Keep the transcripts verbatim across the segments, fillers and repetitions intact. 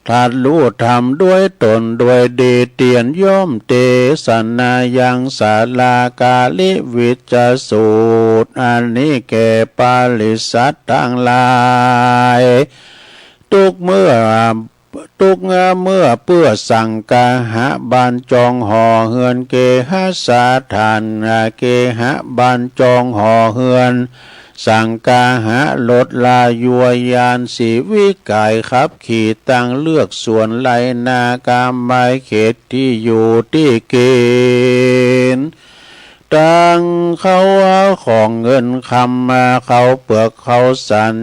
ตรัสรู้ธรรมด้วยตนด้วยดี เตียนย่อมเตสนายังสาลากาลิวิจสูตร อันนี้แก่ปริษัททั้งหลาย ทุกเมื่อ ทุกเมื่อเปื้อสังคาหะบรรจองหอเฮือน เกหสถาน เกหะบรรจองหอเฮือน สังคาหะลดละยัวยาน สีวิกายขับขี่ตั้งเลือกสวนไร่นากำไม้เขตที่อยู่ที่กิน ตังข้าวของเงินคำมาข้าวเปลือกข้าวสาร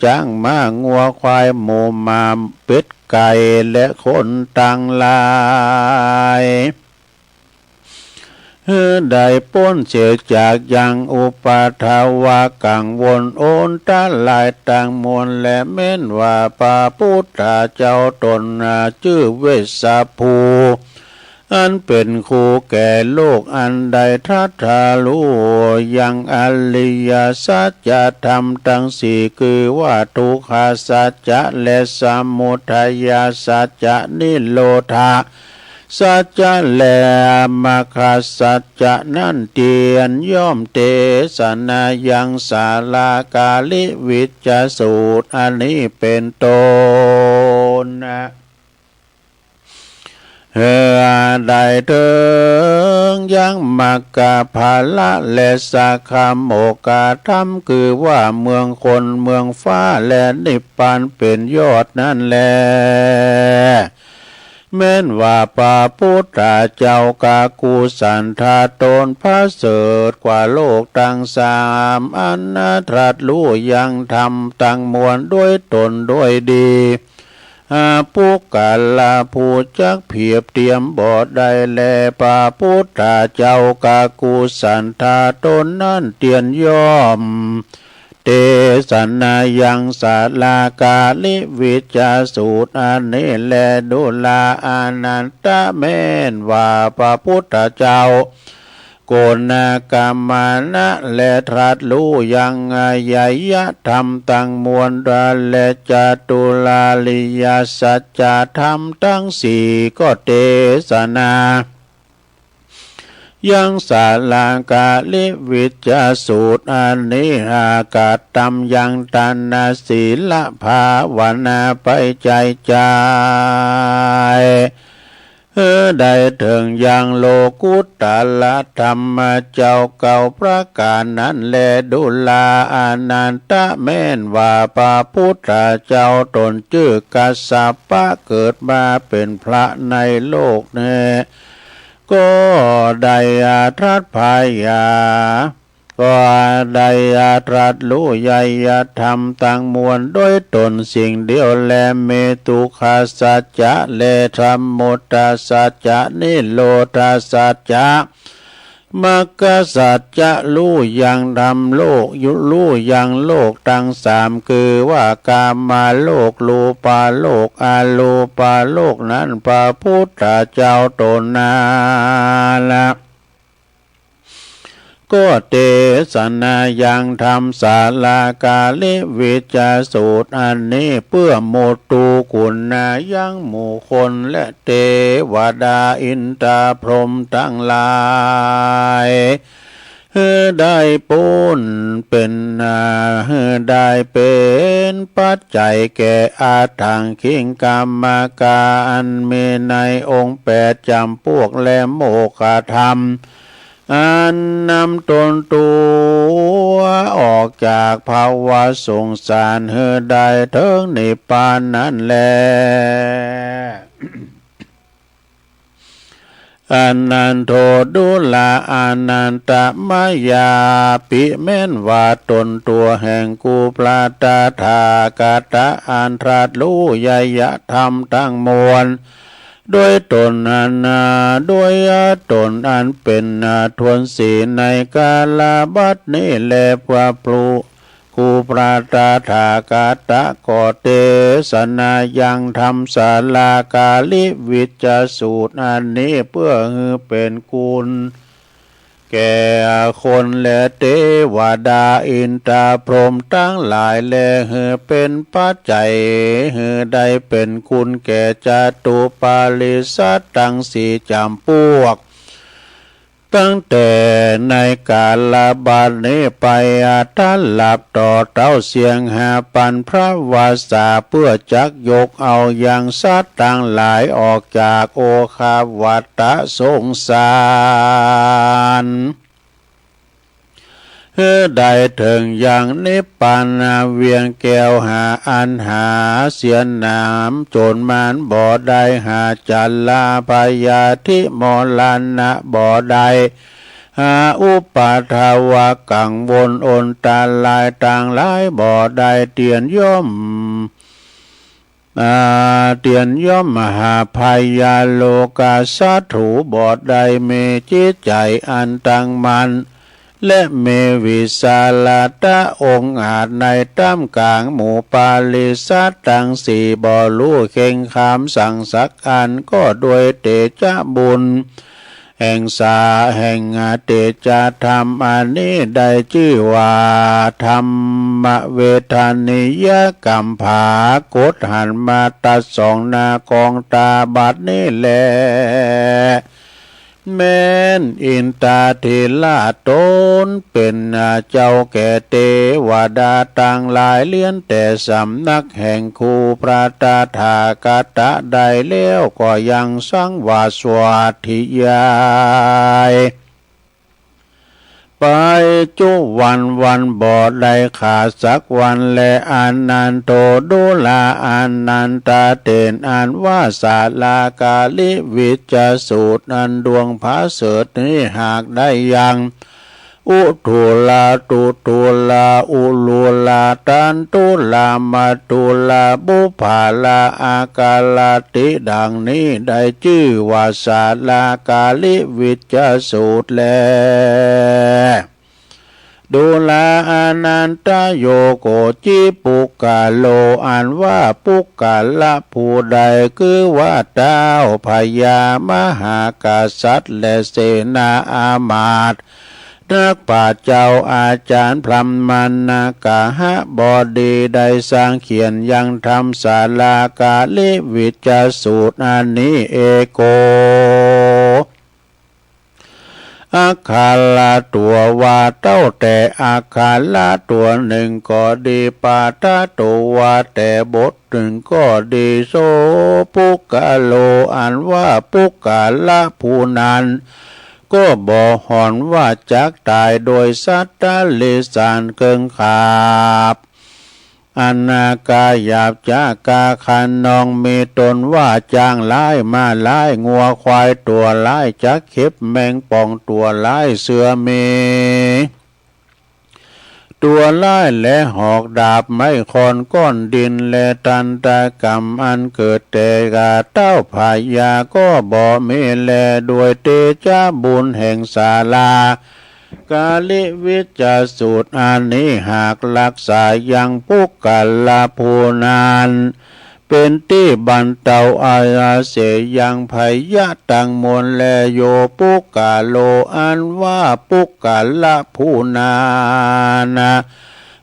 จ้างม้างัวควายหมูหมาเป็ดไก่และคนตังหลาย หื้อได้ป๊นเสียจากยังอุปาทวะกังวลอันตรายตังมวล และแม้นว่าพระพุทธเจ้าตนจื้อเวสสะภู อันเป็นครูแก่โลก อันได้ตรัสรู้ยังอริยสัจธรรมทั้งสี่ คือว่าทุกขสัจจะและสมุทัยสัจจะ นิโรธสัจจะและมรรคสัจจะนั้น เตียนย่อมเตสนายังสาลากาลิวิจสูตร อันนี้เป็นต้นนะ เออ ได้เถิงยังมรรคผละและสักขโมคคธรรม คือว่าเมืองคนเมืองฟ้าและนิพพานเป็นยอดนั่นแล แม้นว่าพระพุทธเจ้ากกุสันทะตนประเสริฐกว่าโลกทั้งสาม อันตรัสรู้ยังธรรมทั้งมวลด้วยตนด้วยดี อาปุคคละผู้จักเปรียบเทียมบ่ได้แล พระพุทธเจ้ากกุสันทะตนนั้นเตียนย่อม เตสนายังสาลากาลิวิจสูตร อันนี้แล ดูราอานันทะ แม้นว่าพระพุทธเจ้า โกณกมนะและตรัสรู้ยังอายยธรรมทั้งมวลและจตุราริยสัจธรรมทั้งสี่ก็เตสนา ยังสาลากาลิวิจสูตร อันนี้อากัตธรรมยังทานศีลภาวนาไปใจใจ เออ ได้เถิงยังโลกุตตรธรรมเจ้าเก้าประการนั้นแล ดูราอานันทะ แม้นว่าพระพุทธเจ้าตนจื้อกัสสปะเกิดมาเป็นพระในโลกแน่ ก็ได้อาตรัสพยา ก็ได้อาตรัสรู้อายยธรรมทั้งมวลด้วยตนสิ่งเดียวแล มีทุกขสัจจะและสมุทัยสัจจะ นิโรธสัจจะ มรรคสัจจะ รู้ยังธรรมโลก รู้ยังโลกทั้งสาม คือว่ากามโลก รูปโลก อรูปโลกนั้น พระพุทธเจ้าตนนั้นละ ก็เตสนายังธรรมสาลากาลิวิจสูตร อันนี้เปื้อหมดทุกขุนนายังหมู่คนและเตวดาอินทาพรหมทั้งหลาย หื้อได้ป๊นเป็น อ่า หื้อได้เป็นปัจจัยแก่อัตถังคิงกรรมการ อันมีในองค์แปดจำพวกและโมกขธรรม อันนำตนตัวออกจากภวะสงสาร หื้อได้เถิงนิพพานนั้นแล อนันโทดูราอานันทะ มายาปิ แม้นว่าตนตัวแห่งกูพระตถาคตะ อันตรัสรู้อายยธรรมทั้งมวล ด้วยตนอันนา ด้วยตนอันเป็นนาทวนสีในกาลบัดนี้แล พระผู้ กูพระตถาคตะก็เตสนายังธรรมสาลากาลิวิจสูตร อันนี้เปื้อหื้อเป็นกุณ แ แก่คนและเทวดาอินทร์พรหมทั้งหลาย และหื้อเป็นปัจจัย หื้อได้เป็นคุณแก่จตุปาริสสัตว์ทั้งสี่จ๋ำปวก ตั้งแต่ในกาลบัดนี้ไป อาถรรพ์ต่อเต้าเสี้ยงห้าปันพระวาสา เพื่อจักยกเอายังสัตว์ทั้งหลายออกจากโอฆะวัฏสงสาร หื้อได้เถิงยังนิพพาน เวียงแก้วห้าอันหาเสียหนามโจรมารบ่ได้ หาชราพยาธิมรณะบ่ได้ หาอุปัทวะกังวลอันตรายทั้งหลายบ่ได้ เตียนย่อม อ่า เตียนย่อมหาพยาโลกาศัตรูบ่ได้ มีจิตใจอันตั้งมั่น และมีวิสาลตะองอาจในท่ามกลางหมู่ปริสัตว์ทั้งสี่ บ่ฮู้เข่งขามสังสักอัน ก็ด้วยเตชะบุญ แห่งสา แห่งเตชะธรรมอันนี้ได้จื้อว่า ธรรมเวทนิยกรรมภา กดหันมาตัดสองหน้ากองตาบัดนี้แล แม้นอินทราธิราชตนเป็นเจ้าแก่เทวดาทั้งหลาย เลี้ยนแต่สำนักแห่งครูพระตถาคตะได้แล้ว ก็ยังสังวาสวัตถิยาย ไปจุวันวันบ่ได้ขาดสักวันแล อานันโท ดูราอานันทะ เถรอันว่าสาลาการิวิจจสูตรอันดวงผาเสริฐนี้ หากได้ยัง อุทุรา ทุทุรา อุลุรา ทันทุรา มัทธุรา บุพผารา อาการาติ ดังนี้ได้จื้อว่าสาลาการิวิจจสูตรแล ดูราอานันทะ โยโคจิปุคคโล อันว่าปุคคละผู้ใด คือว่าท้าวพญามหากษัตริย์และเสนาอามาตย์ นักปราชญ์เจ้าอาจารย์พรหมนกหบดีได้สร้างเขียนยังธรรมสาลาการิวิจจสูตรอันนี้ เอโก อักขระตัวว่าเต้าแต่อักขระตัวหนึ่งก็ดี ปาฐะตัวว่าแต่บทหนึ่งก็ดี โสปุคคโล อันว่าปุคคละผู้นั้น ก็บ่หอนว่าจักตายโดยสัตว์เดรัจฉานเกิ่งขาบ อันกาหยาบจ๊า กาคะนอง มีตนว่าจ๊างร้าย ม้าร้าย งัวควายตัวร้าย จักเข็บแมงป่องตัวร้าย เสือหมีตัวร้าย และหอกดาบไม้ค้อนก้อนดิน และทันตกรรมอันเกิดแต่กาเต้าพญาก็บ่มีแล ด้วยเตชะบุญแห่งสาลา การิวิจจสูตรอันนี้ หากรักษายังปุคคละผู้นั้น เป็นตี้บรรเทาอาเสยังพยะตังมวลแล โยปุคคโล อันว่าปุคคละผู้นั้น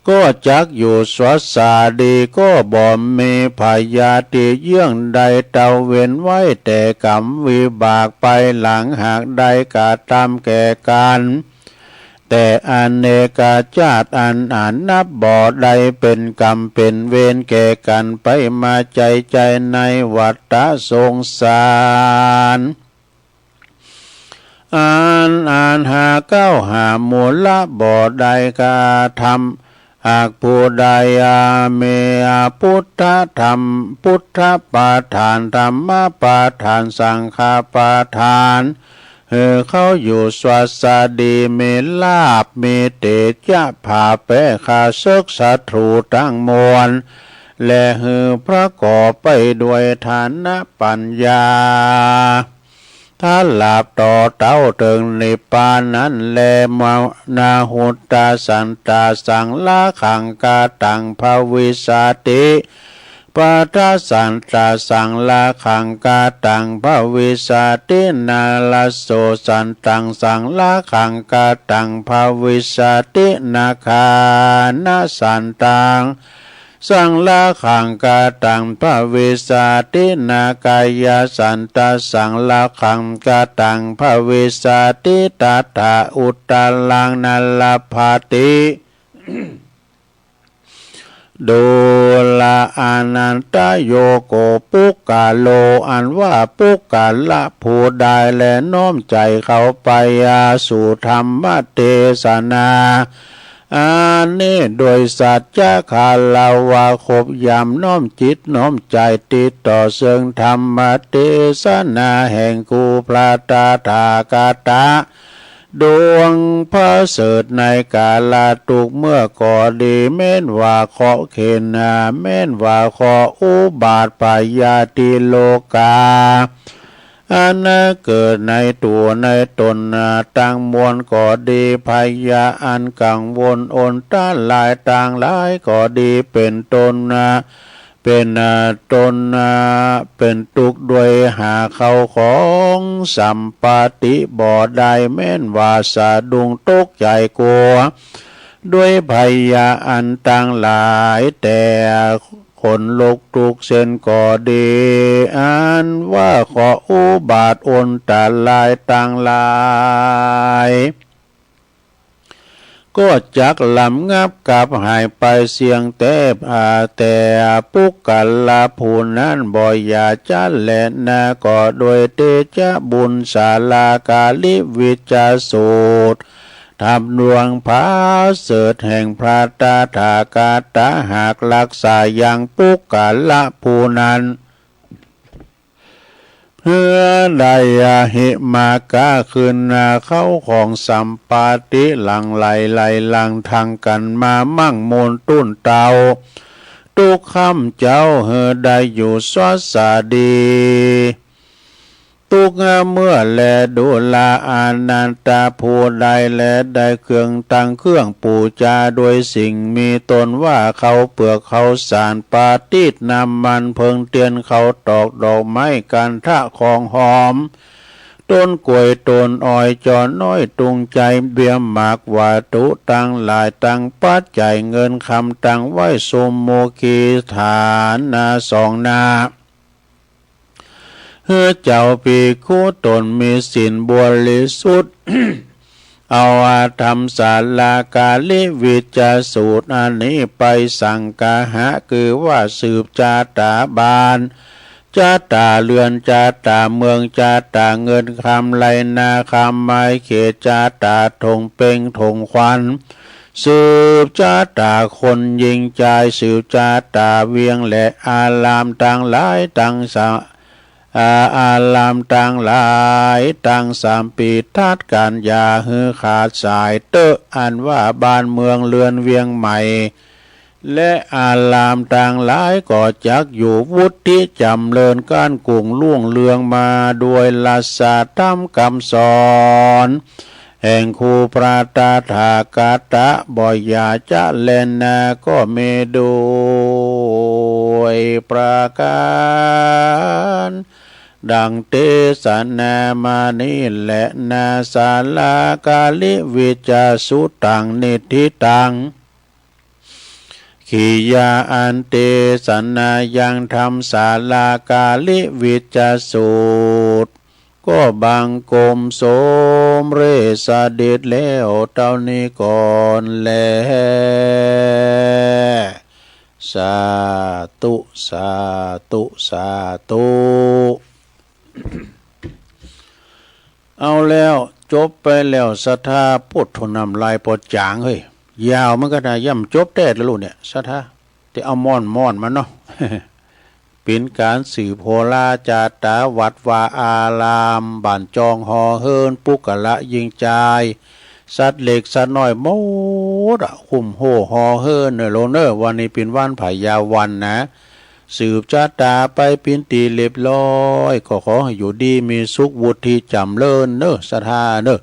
ก็จักอยู่สวัสดี ก็บ่มีพยาธิเยื่องใดเต้าเว้นไว้แต่กรรมวิบากไปหลัง หากได้กระทำแก่กัน แต่อเนกชาติอันอาจนับบ่ได้ เป็นกรรมเป็นเวรแก่กันไปมา ใจ้ใจ้ในวัฏสงสาร อันอาจหาเก๊าหามูลบ่ได้ กระทำหากผู้ใดมีพุทธธรรม พุทธประทาน ธรรมประทาน สังฆประทาน หื้อเขาอยู่สวัสดี มีลาภ มีเตชะ ผ่าแพ้ข้าศึกศัตรูทั้งมวล และหื้อประกอบไปด้วยฐานะปัญญา ถ้าลาภต่อเต้าเถิงนิพพานนั้นแล มนาหุตตาสันตาสังลาขังกาตังภวิสสติ ผ Paṭṭhasantasaṃlāggaṃ kataṃ bhavissati, nālassosantā saṃlāggaṃ kataṃ bhavissati, nāgānasantā saṃlāggaṃ kataṃ bhavissati, nāgāyasantasaṃlāggaṃ kataṃ bhavissati, tattha uttaraṃ na labhati. Dullā anatthayogo puggalo อันว่า ပုဂ္ဂလ ผู้ใด แล น้อมใจ เข้าไป สู่ ธรรมเทศนา อันนี้ โดย สัจจะ คารวะ ขบยำ น้อมจิต น้อมใจ ติดต่อ ซึ่ง ธรรมเทศนา แห่ง ครู พระ ตถาคตะ ดวงประเสริฐในกาลทุกข์เมื่อก็ดี แม้นว่าเคราะห์เข็ญ แม้นว่าเคราะห์อุบัติพยาธิโรคา อันเกิดในตัวในตนทั้งมวลก็ดี พยาธิอันกังวลอันตรายทั้งหลายก็ดี เป็นต้น เป็นต้น เป็นทุกข์ด้วยหาข้าวของสัมปติบ่ได้ แม้นว่าสะดุ้งตกใจกลัว ด้วยพยาธิอันทั้งหลาย แต่ขนลุกทุกเส้นก็ดี อันว่าเคราะห์อุบัติอันตรายทั้งหลาย ก็จักระงับกลับหายไปเสี้ยงแต๊ แต่ปุคคละผู้นั้นบ่อย่าจะแลนา ก็ด้วยเตจะบุญสาลาการิวิจจสูตร ธรรมดวงประเสริฐแห่งพระตถาคตะ หากรักษายังปุคคละผู้นั้น เพื่อได้หิมากะคืนนา ข้าวของสัมปติหลั่งไหลไหลหลั่งทังกันมามั่งมูลตุ้นเตา ทุกค่ำเจ๊าหื้อได้อยู่สวัสดี ทุกเมื่อแล ดูราอานันทะผู้ใดแล ได้เครื่องตังเครื่องปูจา ด้วยสิ่งมีต้นว่าข้าวเปลือกข้าวสาร ประทีปน้ำมันเพิงเตียนข้าวตอกดอกไม้คันธะของหอม ต้นกล้วยต้นอ้อยจอน้อยตุงใจ เบี้ยหมากวัตถุตังหลายตังปัจจัยเงินคำตังไว้สุมุขีฐานะสองหน้า หื้อเจ้าภิกขุตนมีศีลบริสุทธิ์ เอาธรรมสาลาการิวิจจสูตรอันนี้ไปสังคหะ คือว่าสืบชะตาบ้าน ชะตาเรือน ชะตาเมือง ชะตาเงินคำไรนาคำไม้เขต ชะตาธงเพ็งธงขวัญ สืบชะตาคนหญิงชาย สืบชะตาเวียงและอารามตังหลายตังสะ อาอารามตังหลายตังสามปีทัดกัน อย่าหื้อขาดสายเต๊อะ อันว่าบ้านเมืองเรือนเวียงใหม่ และอารามตังหลายก็จักอยู่วุฒิจ๋ำเริญก้านกุ่งรุ่งเรืองมาด้วยรัศธรรมคำสอน แห่งครูพระตถาคตะ บ่อย่าจะแลนา ก็มีด้วยประการ ดังเทศนามานี้แลนา สาลาการิวิจจสุตัง นิฏฐิตัง ขียาอันเทศนายังธรรมสาลาการิวิจจสูตร ก็บังคมสมเร็จเสด็จแล้วเต้านี้ก่อนแล สาธุ สาธุ สาธุ เอาแล้ว จบไปแล้ว ศรัทธา โพดโธ่ น้ำลายปอจ๋างเฮ้ย ยาวเหมือนกันนะ ย่ำจบแต๊ละลูกเนี่ย ศรัทธา แต่เอาม่อนๆ มาเนาะ เป๋นก๋านสืบโหราจาต๋าวัดวาอาราม บ้านจองหอเฮิรน ปุคคละญิงจาย สัตว์เล็กสัตว์น้อยหมดอะ คุ้มโฮ่หอเฮิรนเน่อลูกเน่อ วันนี้เป๋นวันพยาวันนะ สืบชะต๋าไปเป๋นตี้เรียบร้อย ก็ขอหื้ออยู่ดีมีสุข วุฒิจ๋ำเริญเน่อ ศรัทธาเน่อ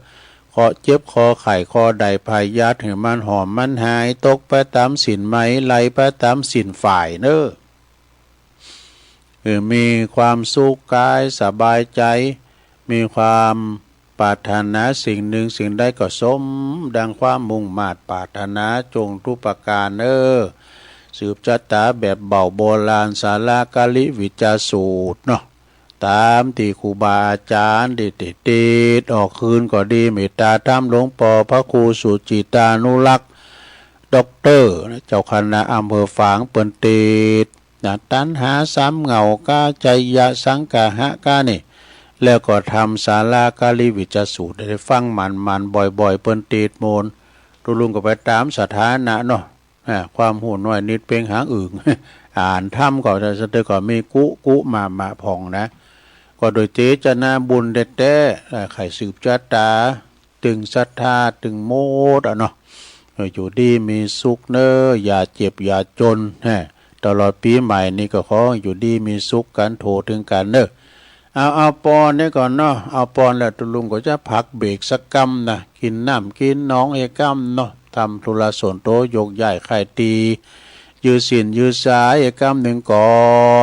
เคราะห์เจ็บเคราะห์ไข้เคราะห์ใดพยาธิหื้อมันหอมมันหาย ตกไปต๋ามสิ้นไหม ไหลไปต๋ามสิ้นฝ่ายเน่อ เออ มีความสุขกายสบายใจ มีความปรารถนาสิ่งหนึ่งสิ่งใดก็สมดังความมุ่งมาดปรารถนา จงทุกประการเออ สืบชะตาแบบเบาโบราณ สาลากาลิวิจจสูตรเนาะ ตามที่ครูบาอาจารย์ได้ติดออกคืนก็ดี เมตตาธรรมหลวงปอพระครูสุจิตานุรักษ์ ด็อกเตอร์ เจ้าคณะอำเภอฝางเปิ้นติดนะ ตัณหาสามเหง้ากา ชยะสังคาหะกานี่ แล้วก็ทำสาลากาลิวิจจสูตรได้ฟังมันๆ บ่อยๆ เปิ้นติดโมน ตุลุงก็ไปตามสถานะเนาะ อ่า ความฮู้น้อยนิดเปงหางอึ่ง อ่านธรรมก็ได้ สติก็มีกุกุมามะผ่องนะ ก็โดยเจตนาบุญแต๊ๆ อ่า ใค่สืบชะตา ตึงศรัทธา ตึงโมดอะเนาะ เออ อยู่ดีมีสุขเน้อ อย่าเจ็บอย่าจน ฮะ ตลอดปีใหม่นี้ก็ขอให้อยู่ดีมีสุขกัน โทรถึงกันเน้อ เอา เอาปอนนี้ก่อนเนาะ เอาปอนแล้วตุลุงก็จะพักเบรกสักกำนะ กินน้ำกินหนองเอกำเนาะ ทำธุระส่วนตัว ยกย้ายขายตี ยื้อสินยื้อสายเอกำหนึ่งก่อ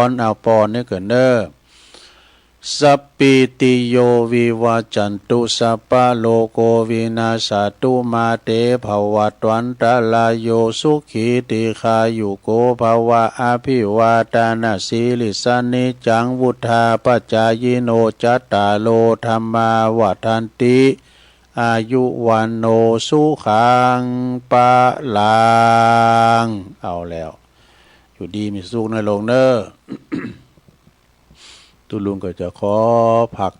น เอาปอนนี้ก่อนเน้อ สัพพีติโยวิวัจจันตุ สัพพะโรโควินัสสะตุ มาเตภวัตวันตะราโย สุขีทีฆายุโกภะวะ อะภิวาทานะสีลิสสะ นิจจังวุฑฒาปะจายิโน จัตตาโรธัมมาวัฑฒันติ อายุวัณโณสุขังพะลัง เอาแล้ว อยู่ดีมีสุขนะโยมเน้อ ตุลุงก็จะขอพัก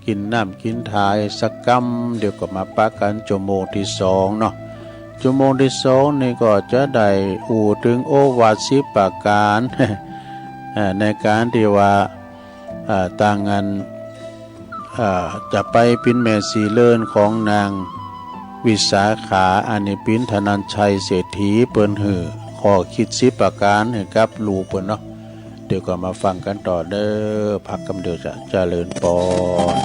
กินน้ำกินทาสักกำ เดี๋ยวก็มาปะกันชั่วโมงที่สองเนาะ ชั่วโมงที่สองนี่ก็จะได้อู้ถึงโอวาทสิบประการ เอ่อ ในการที่ว่า เอ่อ ต่างอัน เอ่อ จะไปปิ๋นแม่สีเลินของนางวิสาขา อันนี้ปิ๋นธนัญชัยเศรษฐีเปิ้นหื้อข้อคิดสิบประการหื้อกับลูกเปิ้นเนาะ เดี๋ยวก็มาฟังกันต่อเด้อ พักกำเดียวจะเจริญปอน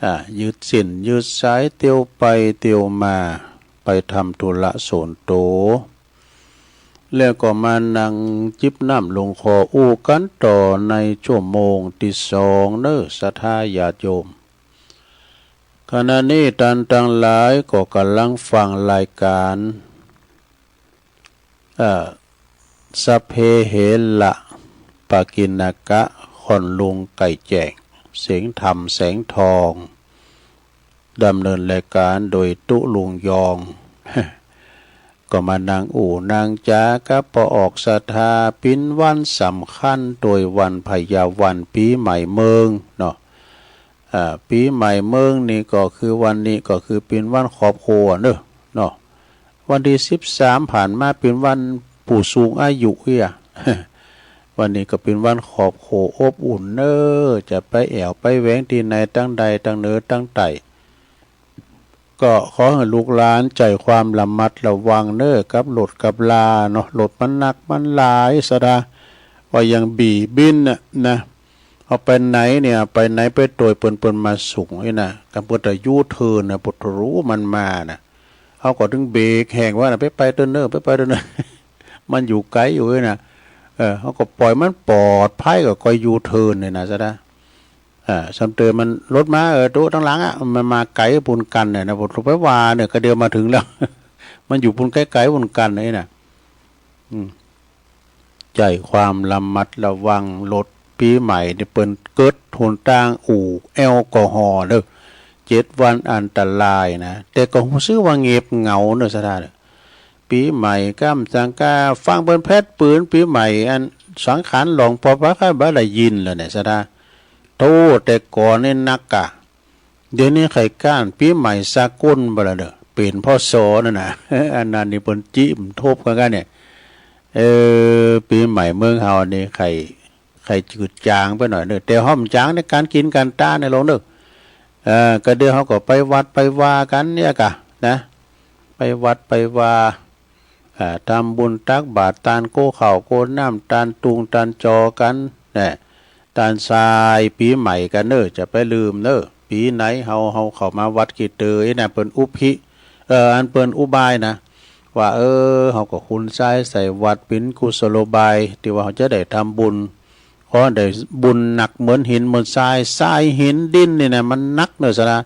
อ่า ยืดเส้นยืดสาย เตียวไปเตียวมา ไปทำธุระส่วนตัว แล้วก็มานั่งจิบน้ำลงคอ อู้กันต่อในชั่วโมงที่สองเนอ ศรัทธาญาติโยม ขณะนี้ท่านทั้งหลายก็กำลังฟังรายการ เอ่อ สัพเพเหระปกิณกะ ค่อนลุงไก่แจ้ง เสียงธรรมแสงทอง ดำเนินรายการโดยตุ๊ลุงยอง ก็มานั่งอู้นั่งจากับป้อออกศรัทธา ปินวันสำคัญโดยวันพญาวันปีใหม่เมืองเนาะ อ่า ปีใหม่เมืองนี่ก็คือวันนี้ก็คือปินวันครอบครัวเนอะเนาะ วันที่สิบสามผ่านมาปินวันผู้สูงอายุเอี้ย วันนี้ก็ปินวันครอบครัวอบอุ่นเนอะ จะไปแอ่วไปแหวงที่ไหนตังใดตังเหนือตังใต้ ก็ขอให้ลูกหลานใช้ความระมัดระวังเนอะ กับรถกับลาเนาะ รถมันหนักมันหลายศรัทธา ว่าอย่างบีบินน่ะนะ เอาไปไหนเนี่ย ไปไหนไปโดยเปิ้นเปิ้นมาส่งนี่นะ กำเปิ้นแต่ยูเทิร์นนะ ปะโถมันมานะ เขาก็ถึงเบรกแห้งว่านะ ไปไปเถอะเนอะ ไปไปเถอะเนอะ มันอยู่ไกลอยู่นี่นะ เออ เขาก็ปล่อยมันปลอดภัยก็ค่อยยูเทิร์นเนี่ยนะศรัทธา อ่า ซ้ำเติมมันรถมา เออ ตุ๊ตังหลังอ่ะ มันมาไกลปูนกันเนี่ยนะ ผมไปว่าเนี่ย ก็เดียวมาถึงแล้ว มันอยู่ปูนไกลๆปูนกันเนี่ยนะ อืม ใช้ความระมัดระวัง รถปีใหม่นี่เปิ้นเกิดหนตางอู้แอลกอฮอล์เด้อ เจ็ดวันอันตรายนะ แต่ก็รู้สึกว่าเงียบเหงาเนอะศรัทธาเนอะ ปีใหม่ก้ำสังกา ฟังเปิ้นแผดปืนปีใหม่ อันสังขารหลวงปอพระข้าบ่ได้ยินแล้วเนี่ยศรัทธา โธ่ แต่ก่อนนี่นักกะ เดี๋ยวนี้ใครก้านปีใหม่สากลบ่ละเด้อ เปลี่ยน พ.ศ. นั่นน่ะ อันนั้นนี่เปิ้นจิมทบกันกันเนี่ย เออ ปีใหม่เมืองเฮานี่ใคร ใครจืดจางไปหน่อยเด้อ แต่ห้อมจางในการกินการต้านในหลวงเด้อ เออ ก็เดี๋ยวเขาก็ไปวัดไปวากันเนี่ยกะนะ ไปวัดไปวา อ่า ทำบุญตักบาตร ตานโกข้าวโกน้ำ ตานตุงตานจอกันนะ ตานทรายปีใหม่กันเนอะ จะไปลืมเนอะ ปีไหนเฮา เฮาเข้ามาวัดขี้เตยนะ เปิ้นอุพิ เอ่อ อันเปิ้นอุบายนะ ว่า เออ เฮาก็คุณทรายใส่วัด เป็นกุศโลบาย ที่ว่าเฮาจะได้ทำบุญ ขอได้บุญหนักเหมือนหินเหมือนทราย ทรายหินดินนี่นะ มันหนักเนอะศรัทธา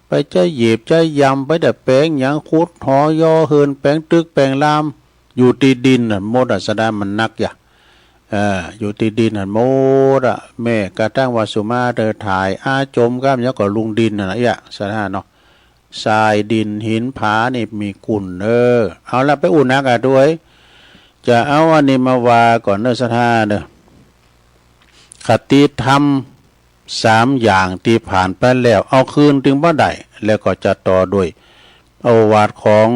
ไปจะเหยียบจะยำ ไปแต่แปลงหยัง ขุดหอยอเฮือน แปลงตึกแปลงราม อยู่ที่ดินน่ะหมดอะศรัทธา มันหนักอย่า เออ อยู่ที่ดินหันหมดอะ แม้กระทั่งว่าสุมาเตอร์ถ่าย อาจมก้ามยังก็ลุงดินน่ะนะเอี้ยศรัทธาเนาะ ทรายดินหินผานี่มีคุณ เออ เอาละ ไปอุ่นนักอะด้วย จะเอาอันนี้มาว่าก่อนเนอะศรัทธาเนอะ คติธรรมสามอย่างที่ผ่านไปแล้ว เอาคืนจึงบ่ได้ แล้วก็จะต่อด้วยโอวาทของ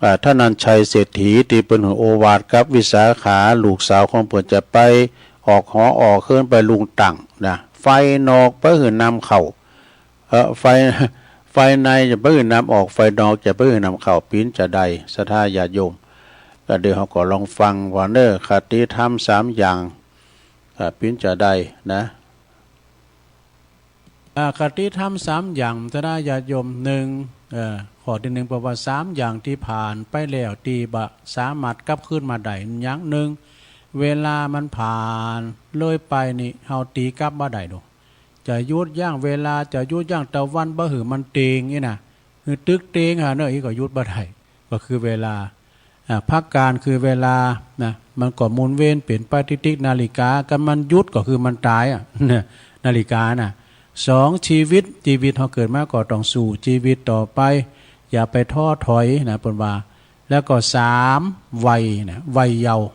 อ่า ธนัญชัยเศรษฐี ที่เปิ้นหื้อโอวาทกับวิสาขา ลูกสาวของเปิ้น จะไปออกหอออกเฮือน ไปลุงตังนะ ไฟนอกไปหื้อนำเข้า เอ่อ ไฟ ไฟในจะไปหื้อนำออก ไฟนอกจะไปหื้อนำเข้า ปิ้นจะได้ ศรัทธาญาติโยม ก็เดี๋ยวเฮาก็ลองฟังว่าเนอะ คติธรรมสามอย่าง อ่า ปิ้นจะได้นะ อ่า คติธรรมสามอย่าง ศรัทธาญาติโยม หนึ่ง เอ่อ ข้อที่หนึ่ง บอกว่าสามอย่างที่ผ่านไปแล้ว ที่บ่สามารถกลับคืนมาได้ อย่างหนึ่ง เวลามันผ่านเลยไปนี่ เฮาตีกลับบ่ได้ดอก จะหยุดยั้งเวลา จะหยุดยั้งตะวันบ่หื้อมันเต็งนี่นะ คือตึกเต็งหาเนอะ อีกก็หยุดบ่ได้ ก็คือเวลา อ่า พักการคือเวลานะ มันก็หมุนเวียนเปลี่ยนไป ติ๊กติ๊กนาฬิกา กันมันหยุดก็คือมันตายอะ นาฬิกานะ สอง ชีวิต ชีวิตเฮาเกิดมาก็ต้องสู้ชีวิตต่อไป อย่าไปท้อถอยนะ เปิ้นว่า แล้วก็สาม วัยนะ วัยเยาว์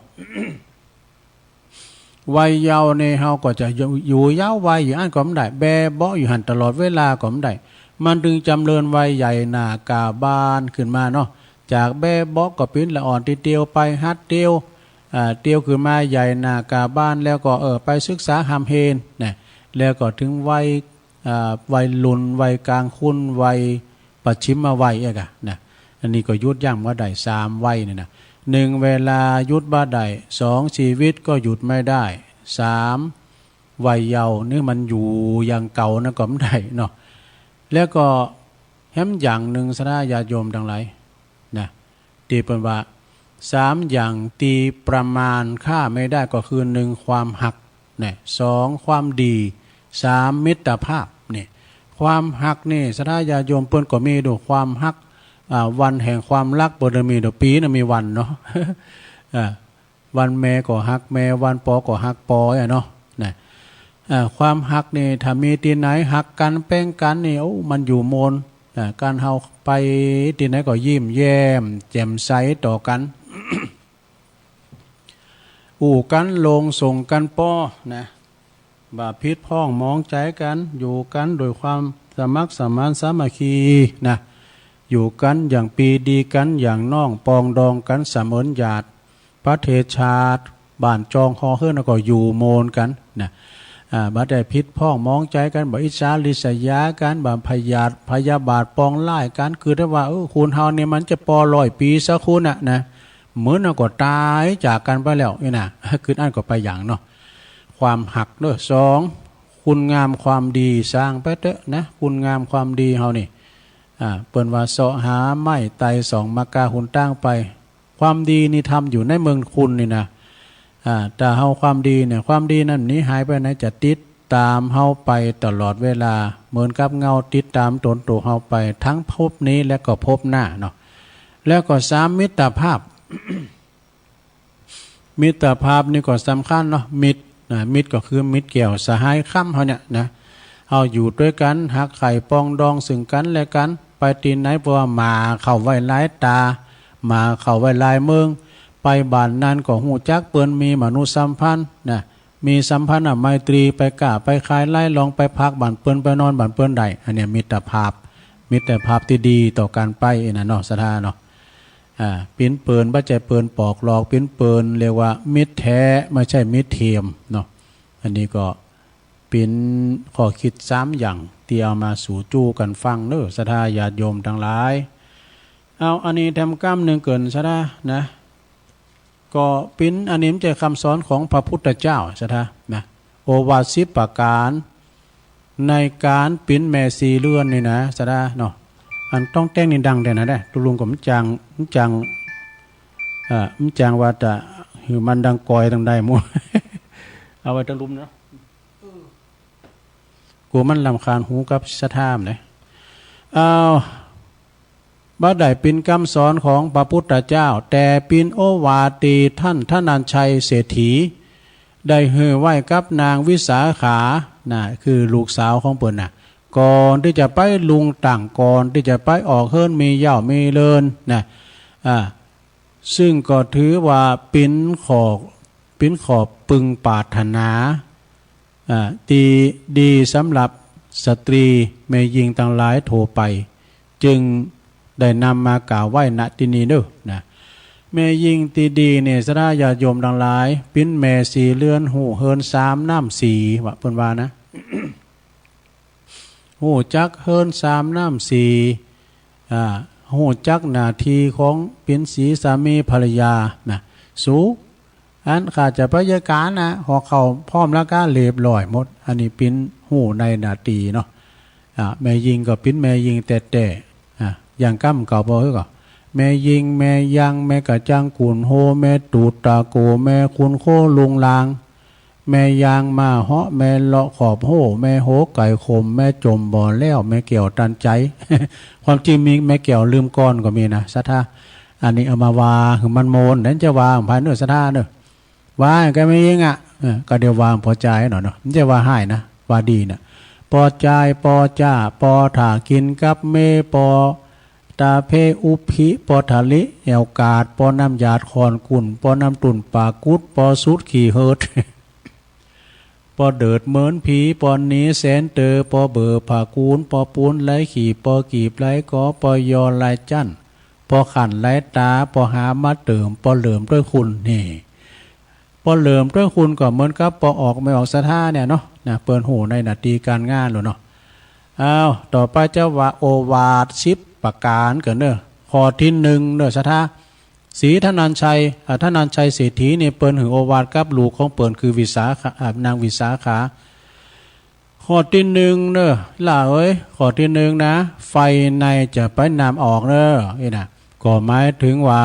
วัยเยาว์นี่เฮาก็จะอยู่ อยู่ยาววัยอยู่อั้นก็บ่ได้ แบเบาะอยู่หั้นตลอดเวลาก็บ่ได้ มันถึงจำเริญวัยใหญ่หน้ากล้าบานขึ้นมาเนาะ จากแบเบาะก็ปิ้นละอ่อน ตี้เตียวไป หัดเตียว อ่า เตียวขึ้นมาใหญ่หน้ากล้าบาน แล้วก็ เออ ไปศึกษาฮ่ำเฮนนะ แล้วก็ถึงวัย อ่า วัยรุ่น วัยกลางคน วัย ปัจฉิมวัยเอกอะนะ อันนี้ก็หยุดยั้งบ่ได้ สามวัยนี่นะ หนึ่ง เวลาหยุดบ่ได้ สอง ชีวิตก็หยุดไม่ได้ สาม วัยเยาว์นี่มันอยู่อย่างเก่านะก็บ่ได้เนาะ แล้วก็แหมอย่างหนึ่ง ศรัทธาญาติโยมทั้งหลายนะ ที่เปิ้นว่า สามอย่างที่ประมาณค่าไม่ได้ ก็คือ หนึ่ง ความฮัก นะ สอง ความดี สาม มิตรภาพ นี่ ความฮักนี่ ศรัทธาญาติโยม เปิ้นก็มีดู ความฮัก อ่า วันแห่งความฮัก เปิ้นมีดู ปีหนึ่งมีวันเนาะ อ่า วันแม่ก็ฮักแม่ วันปอก็ฮักปอ อ่ะเนาะ นะ อ่า ความฮักนี่ ถ้ามีตี้ไหนฮักกั๋นแป้งกั๋นนี่ โอ้ มันอยู่โมน อ่า ก๋านเฮาไปตี้ไหนก็ยิ้มแย้มแจ่มใสต่อกั๋น อู้กั๋นโลงส่งกั๋นปอ นะ บ่ผิดพ้องหมองใจ๋กั๋น อยู่กั๋นด้วยความสมัครสมานสามัคคี นะ อยู่กั๋นอย่างปี้ดีกั๋นอย่างน้อง ปองดองกั๋นเสมือนญาติ ประเทศชาติ บ้านจองหอเฮือนก็อยู่โมนกั๋น นะ อ่า บ่ได้ผิดพ้องหมองใจ๋กั๋น บ่อิจฉาริษยากั๋น บ่พยาธิพยาบาทปองร้ายกั๋น คือถ้าว่า เออ คนเฮานี่มันจะปอร้อยปีสักคนน่ะ นะ เหมือนก็ต๋ายจากกั๋นไปแล้วนี่นะ คืออันก็ไปอย่างเนาะ ความฮักเด้อ สอง คุณงามความดี สร้างไปเต๊อะนะ คุณงามความดีเฮานี่ อ่า เปิ้นว่าเสาะหาไม้ไต่ส่อง มากาหนตางไป ความดีนี่ทำอยู่ในเมืองคุณนี่นะ อ่า ถ้าเฮาความดีเนี่ย ความดีนั้นหนีหายไปไหน จะติดต๋ามเฮาไปตลอดเวลา เหมือนกับเงาติดต๋ามต๋นตั๋วเฮาไป ทั้งภพนี้และก็ภพหน้าเนาะ แล้วก็สาม มิตรภาพ มิตรภาพนี่ก็สำคัญเนาะ มิตร นะ มิตรก็คือมิตรแก้วสหายคำเฮาเนี่ยนะ เฮาอยู่ด้วยกั๋น ฮักใค่ปองดองซึ่งกั๋นและกั๋น ไปตี้ไหน เพราะว่าหมาเข้าไว้หลายต๋า หมาเข้าไว้หลายเมือง ไปบ้านนั้นก็ฮู้จักเปิ้น มีมนุษยสัมพันธ์ นะ มีสัมพันธไมตรี ไปก้าไปขายไล่ลอง ไปพักบ้านเปิ้น ไปนอนบ้านเปิ้นได้ อันเนี้ยมิตรภาพ มิตรภาพที่ดีต่อกั๋นไปนะเนาะ ศรัทธาเนาะ อ่า ปิ้นเปิ้น บ่ใจ้เปิ้นปอกหลอก ปิ้นเปิ้นเรียกว่ามิตรแท้ ไม่ใช่มิตรเทียมเนาะ อันนี้ก็ปิ้นข้อคิดสามอย่าง ตี้เอามาสู่จู้กั๋นฟังเน้อ ศรัทธาญาติโยมตังหลาย เอา อันนี้แถมกำนึ่งเกิ่น ศรัทธานะ ก็ปิ้น อันนี้มันจะคำสอนของพระพุทธเจ้า ศรัทธานะ โอวาทสิบประการ ในก๋านปิ้นแม่สี่เรือนนี่นะ ศรัทธาเนาะ อันต้องแต่งนี่ดังแด่นะเด้อ ตุ๊ลุงก็มันจัง มันจัง เอ่อ มันจังว่าจะหื้อมันดังกอยตังใดหมู่ เอาไว้ตังลุ่มเนาะ กูมันรำคาญหูกับศรัทธามันเด้อ เอา บ่ได้ปิ้นกำสอนของพระพุทธเจ้า แต่ปิ้นโอวาทตี้ท่านธนัญชัยเศรษฐี ได้หื้อไว้กับนางวิสาขา นะ คือลูกสาวของเปิ้นน่ะ ก่อนตี้จะไปลุงตั้ง ก่อนตี้จะไปออกเฮือนมีเหย้ามีเรือนนะ อ่า ซึ่งก็ถือว่าปิ้นข้อ ปิ้นข้อปึงปรารถนา อ่า ตี้ดีสำหรับสตรีแม่ญิงตังหลายทั่วไป จึงได้นำมากล่าวไว้ ณ ตี้นี่เน้อนะ แม่ญิงตี้ดีเนี่ย ศรัทธาญาติโยมตังหลาย ปิ้นแม่สี่เรือน ฮู้เฮือนสามน้ำสี่ ว่าเปิ้นว่านะ ฮู้จักเฮือนสามน้ำสี่ อ่า ฮู้จักหน้าตี้ของปิ้นสีสามีภรรยานะ สู อันข้าจะไปเยียะก๋านนะ หอเข้าพร้อมแล้วก็เรียบร้อยหมด อันนี้ปิ้นฮู้ในหน้าตี้เนาะ อ่า แม่ญิงก็ปิ้นแม่ญิงแต๊ๆ อ่า อย่างกำเก่าบ่ เฮ้ย ก็ แม่ญิง แม่ยัง แม่กระจัง กุนโฮ แม่ตูดตาโก แม่คุณโคลุงลาง แม่ยาง มาเหาะ แม่เลาะขอบโฮ่ แม่โหไก่ขม แม่จมบ่อแล้ว แม่แก้วตันใจ ความจริงมีแม่แก้วลืมก่อนก็มีนะ ศรัทธา อันนี้เอามาว่าหื้อมันโมน นั้นจะว่าของไผเน้อ ศรัทธาเน้อ ว่าแก่แม่ญิงอ่ะ เออ ก็เดี๋ยวว่าปอจายหน่อยเนาะ มันจะว่าฮ้ายนะ ว่าดีนะ ปอจาย ปอจ้า ปอถ่ากินกับเม ปอตาเพอุพิ ปอถาลิแอวกาด ปอน้ำหยาดขอนกุ่น ปอน้ำตุ่นปากกุด ปอสุดขี่เหิด ปอเดิดเหมินผี ปอหนีแสนเตอ ปอเบอผ่ากูน ปอปูนไหลขี่ ปอกีบไหลกอ ปอยอไหลจั่น ปอขั่นไหลตา ปอหามาเติม ปอเหลิมด้วยคุณ นี่ ปอเหลิมด้วยคุณก็เหมือนกับปอออกไม่ออก ศรัทธาเนี่ยเนาะ นะ เปิ้นฮู้ในหน้าตี้ก๋านงานแล้วเนาะ อ้าว ต่อไปจะว่าโอวาทสิบประก๋านเกิ่นเน้อ ข้อตี้หนึ่งเน้อ ศรัทธา สีธนัญชัย อ่า ธนัญชัยเศรษฐีนี่เปิ้นหื้อโอวาทกับลูกของเปิ้นคือวิสาขา อ่า นางวิสาขา ข้อที่หนึ่งเนอะ หล่าเอ้ย ข้อที่หนึ่งนะ ไฟในจะไปนำออกเนอะ นี่นะ ก็หมายถึงว่า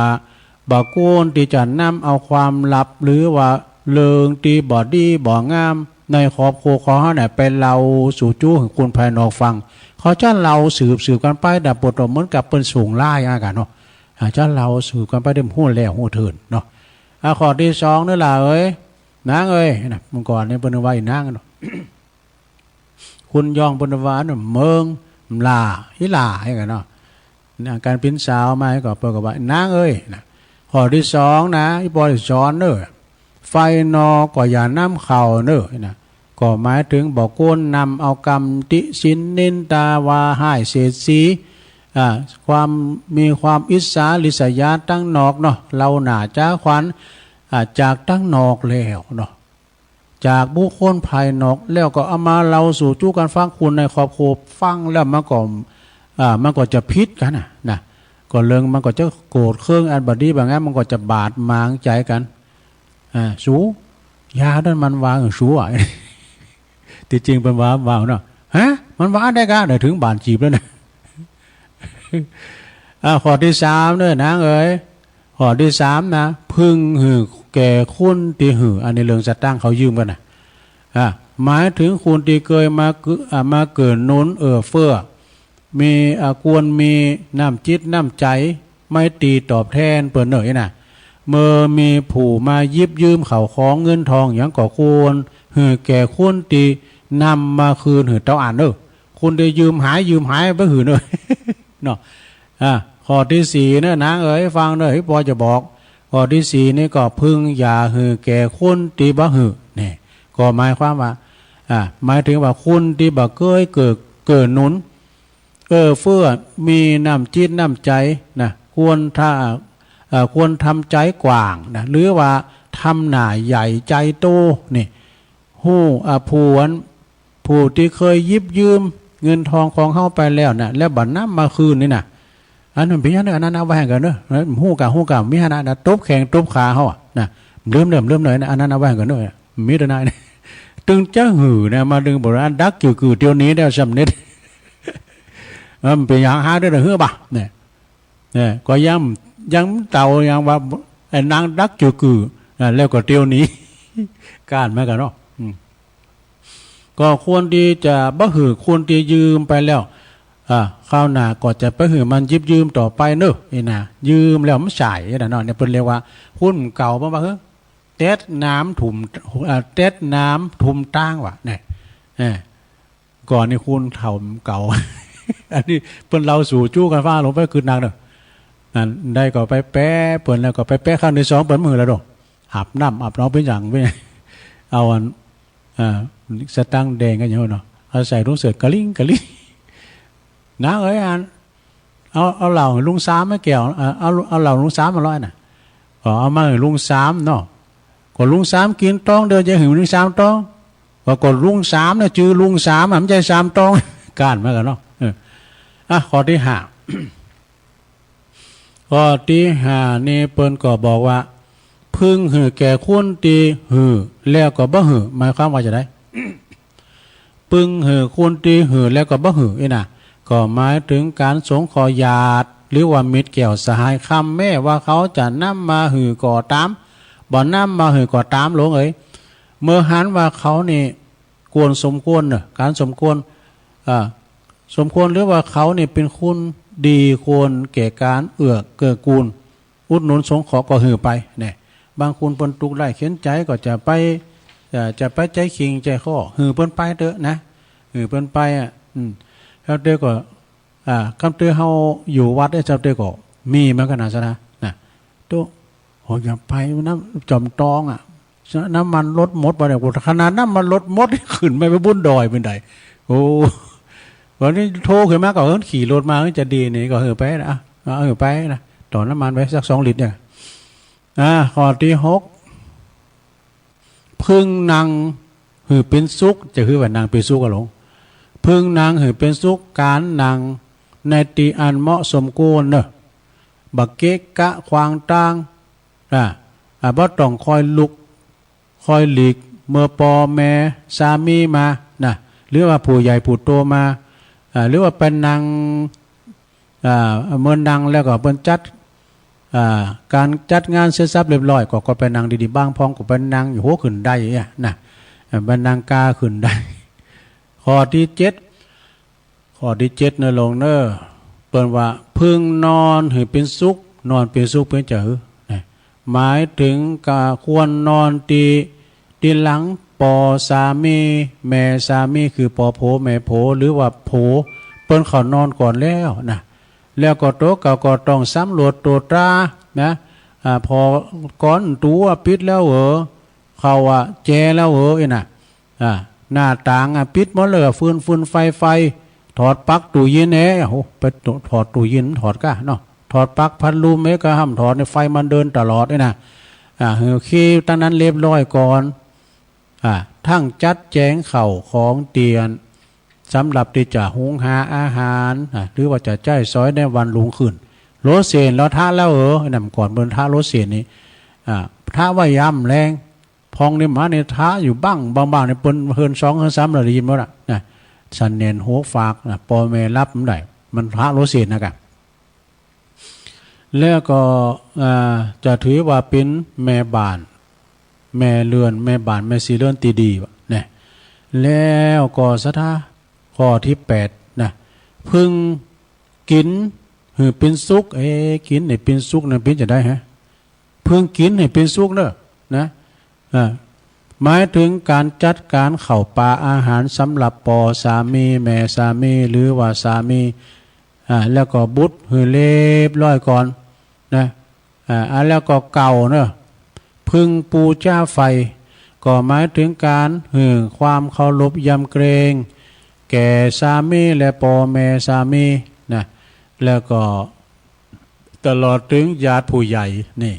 บ่ควรที่จะนำเอาความลับ หรือว่าเรื่องที่บ่ดีบ่งาม ในครอบครัวของเฮาเนี่ย ไปเล่าสู่จู้ให้คนภายนอกฟัง เขาจะเล่าสืบสืบกันไป แต่ปวดเหมือนกับเปิ้นส่งไลน์อากันเนาะ อาจจะเล่าสืบกันไป ได้ฮู้แล้วฮู้เถิงเนาะ อ่ะ ข้อที่สองเนอะ หล่าเอ้ย นางเอ้ย นะ เมื่อก่อนนี่เปิ้นว่าอีนางเนาะ คนยองเปิ้นว่าเนอะ เมิง หล่า อีหล่า อย่างเงี้ยเนาะ นะ การเป็นสาวมาก็เปิ้นก็ว่า นางเอ้ย นะ ข้อที่สองนะ อีปอสอนเนอะ ไฟนอกก็อย่านำเข้าเนอะ นะ ก็หมายถึงบ่ควรนำเอากำติฉินนินทาว่าฮ้ายเสียดสี อ่า ความ มีความอิจฉาริษยาตังนอกเนาะ เล่าหน้าจ๋าขวัญ อ่า จากตังนอกแล้วเนาะ จากบุคคลภายนอกแล้วก็เอามาเล่าสู่จู้กันฟัง คนในครอบครัวฟังแล้วมันก็ อ่า มันก็จะผิดกันนะ นะ ก็เรื่องมันก็จะโกรธเคืองอันบ่ดีบ่งาม มันก็จะบาดหมางใจกัน อ่า สู ยานั้นมันว่า เออ สูอะ ที่จริงเปิ้นว่า ว่าเนาะ ฮะ มันว่าได้กะ เดี๋ยวถึงบ้านจีบแล้วนะ อ่า ข้อที่สามเนอะ นางเอ้ย ข้อที่สามนะ พึงหื้อแก่คนตี้หื้อ อันนี้เรื่องสตางค์เขายืมกันนะ อ่า หมายถึงคนตี้เคยมาเกื้อ อ่า มาเกื้อหนุนเอื้อเฟื้อ มี อ่า ควรมีน้ำจิตน้ำใจ ไมตรีตอบแทนเปิ้นเนอะ นี่นะ เมื่อมีผู้มาหยิบยืมข้าวของเงินทองหยังก็ควรหื้อแก่คนตี้นำมาคืนหื้อเต้าอั้นเนอะ คนตี้ยืมหาย ยืมหายไปหื้อเนอะ เนาะ อ่า ข้อที่สี่เนอะ นางเอ๋ย ฟังเนอะ อีปอจะบอก ข้อที่สี่นี่ก็พึงอย่าหื้อแก่คนตี้บ่หื้อ นี่ ก็หมายความว่า อ่า หมายถึงว่าคนตี้บ่เคยเกื้อ เกื้อหนุน เอื้อเฟื้อ มีน้ำจิตน้ำใจนะ ควรถ้า เอ่อ ควรทำใจกว้างนะ หรือว่าทำหน้าใหญ่ใจโต นี่ ฮู้ อ่า ผู้อัน ผู้ตี้เคยหยิบยืมเงินทองของเฮาไปแล้วนะ แล้วบ่นำมาคืนนี่นะ อันนั้นเปียงหยังเนอะ อันนั้นเอาไว้หั่นก่อนเนอะ ฮู้กะ ฮู้กะ มีหั่นนะ ตบแข้งตบขาเฮาอะนะ ลืมเด้อ ลืมเด้อ อันนั้นเอาไว้หั่นก่อนเนอะ มีเด้อนะ ตึงจะหื้อนะ มาดึงบอกว่าดักจื้อกื่อเตียวนี้ได้สำเร็จ เออ มันเปียงหยัง หาได้เด้อ หื้อบ่ะ เนี่ย เนี่ย ก็ยัง ยังเต่ายังว่า ไอ้นางดักจื้อกื่อ อ่า แล้วก็เตียวนี้ ก้านมากันเนาะ อืม ก็ควรตี้จะบ่หื้อคนตี้ยืมไปแล้ว อ่า คราวหน้าก็จะไปหื้อมันหยิบยืมต่อไปเนอะ นี่นะ ยืมแล้วมันใช้นะเนาะ เนี่ยเปิ้นเรียกว่า คนเก่า เปิ้นว่า เฮ้ย เต็ดน้ำถุ่ม อ่า เต็ดน้ำถุ่มตางว่ะ เนี่ย เออ ก่อนนี่คนเฒ่าเก่า อันนี้เปิ้นเล่าสู่จู้กันฟัง ลงไปคืนนางเนอะ นั่นได้ก็ไปแปะเปิ้น แล้วก็ไปแปะครั้งที่สอง เปิ้นบ่หื้อแล้วเนาะ อาบน้ำอาบหนองเปียงหยัง เปียงหยัง เอาอัน อ่า สตางค์แดงกันอยู่เนาะ เอาใส่ถุงเสื้อกะลิงกะลิง นางเอ๋ย อัน เอา เอาเหล้าหื้อลุงสามมาแก้ว เอ่อ เอา เอาเหล้าลุงสามมาร้อยน่ะ ก็เอามาหื้อลุงสามเนาะ ก็ลุงสามกินตองเดียว จะหื้อลุงสามตอง ก็ ก็ลุงสามน่ะ จื้อลุงสามอะ บ่ใจ้สามตอง ก้านมากันเนาะ เออ อ่ะ ข้อตี้ห้า ข้อตี้ห้านี่เปิ้นก็บอกว่า พึงหื้อแก่คนตี้หื้อ แล้วก็บ่หื้อ หมายความว่าจะได พึงหื้อคนตี้หื้อแล้วก็บ่หื้อ นี่นะ ก็หมายถึงการสงเคราะห์ญาติ หรือว่ามิตรแก้วสหายคำ แม้ว่าเขาจะนำมาหื้อก็ตาม บ่นำมาหื้อก็ตาม หลวงเอ๋ย เมื่อหันว่าเขานี่ควรสมควรเนอะ การสมควร อ่า สมควร หรือว่าเขานี่เป็นคนดี ควรแก่การเอื้อเกื้อกูล อุดหนุนสงเคราะห์ก็หื้อไป เนี่ย บางคนเปิ้นทุกข์ได้เข็ญใจก็จะไป เอ่อ จะไปใจ๊คิงใจ๊ข้อ หื้อเปิ้นไปเต๊อะนะ หื้อเปิ้นไปอะ อืม แล้วเต๊อะก็ อ่า กำเต๊อะเฮาอยู่วัดเนี่ย เจ้าเต๊อะก็มีเหมือนกันนะ สนะ นะ โต๊ะ โห อย่าไปนะ จอมตองอะ น้ำมันรถหมดไปเนี่ย ขนาดน้ำมันรถหมด ขึ้นไป ไปบุญดอยเป็นได โอ้ วันนี้โทรขึ้นมาก็ เออ ขี่รถมาจะดีนี่ ก็หื้อไปนะ อ่ะ เอาหื้อไปนะ ต่อน้ำมันไปสักสองลิตรเนี่ย อ่า ข้อตี้หก พึงนั่งหื้อเป็นสุข จะหื้อว่านั่งเป็นสุขอะหลวง พึงนั่งหื้อเป็นสุข การนั่งในตี้อันเหมาะสมควรเนอะ บ่เกะกะขวางตาง อ่า อ่า บ่ต้องคอยลุก คอยหลีก เมื่อปอแม่สามีมานะ หรือว่าผู้ใหญ่ผู้โตมา อ่า หรือว่าไปนั่ง อ่า เมื่อนั่งแล้วก็เปิ้นจัด อ่า การจัดงานเสร็จสับเรียบร้อย ก็ ก็ไปนั่งดีๆ บางพ่องก็ไปนั่งอยู่หัวขึ้นได้เนี่ยนะ เอ่อ ไปนั่งกาขึ้นได้ ข้อที่เจ็ด ข้อที่เจ็ดเนอะหลวงเนอะ เปิ้นว่าพึงนอนหื้อเป็นสุข นอนเป็นสุขเปิ้นจะหื้อนะ หมายถึงกะควรนอนตี้ ตี้หลังปอสามี แม่สามี คือปอโผแม่โผ หรือว่าโผ เปิ้นเข้านอนก่อนแล้วนะ แล้วก็โตเก่าก็ต้องสำรวจตรวจตรานะ อ่า พอก่อนตั๋วปิดแล้วเหรอ เข้าว่าแจแล้วเหรอ ไอ้น่ะ อ่า หน้าต่างอ่ะปิดหมดเลย ฟืน ฟืน ไฟ ไฟ ถอดปลั๊กตู้เย็นแหน่ โอ้โห ไปถอดตู้เย็น ถอดก้าเนาะ ถอดปลั๊กพัดลมแหน่ก็ห้ามถอด ในไฟมันเดินตลอด ไอ้น่ะ อ่า โอเค ตั้งนั้นเรียบร้อยก่อน อ่า ทั้งจัดแจงข้าวของเตียน สำหรับที่จะหุงหาอาหาร อ่า หรือว่าจะใช้สอยในวันรุ่งขึ้น โลเซนแล้วทะแล้วเหรอ ไอ้นั่นก่อนเปิ้นทะโลเซนนี่ อ่า ทะว่าย้ำแรง พองนี่หมาเนี่ยทะอยู่บ้าง บางๆ เนี่ยเปิ้นเฮือนสองเฮือนสาม เราได้ยินหมดอะนะ สันเนนโหฝากนะ ปอแม่รับมันได้ มันทะโลเซนนะกะ แล้วก็ อ่า จะถือว่าเป็นแม่บ้าน แม่เรือน แม่บ้าน แม่สีเรือนที่ดีวะเนี่ย แล้วก็ศรัทธา ข้อที่แปดนะ พึงกินหื้อเป็นสุข เอ๊ะ กินให้เป็นสุขนะ เป็นจะได้ฮะ พึงกินให้เป็นสุขเนอะนะ อ่า หมายถึงการจัดการข้าวปลาอาหารสำหรับปอสามี แม่สามี หรือว่าสามี อ่า แล้วก็บุตรหื้อเรียบร้อยก่อนนะ อ่า อ่า แล้วก็เก้าเนอะ พึงปูจาไฟ ก็หมายถึงการหื้อความเคารพยำเกรง แก่สามีและปอแม่สามีนะ แล้วก็ตลอดถึงญาติผู้ใหญ่ นี่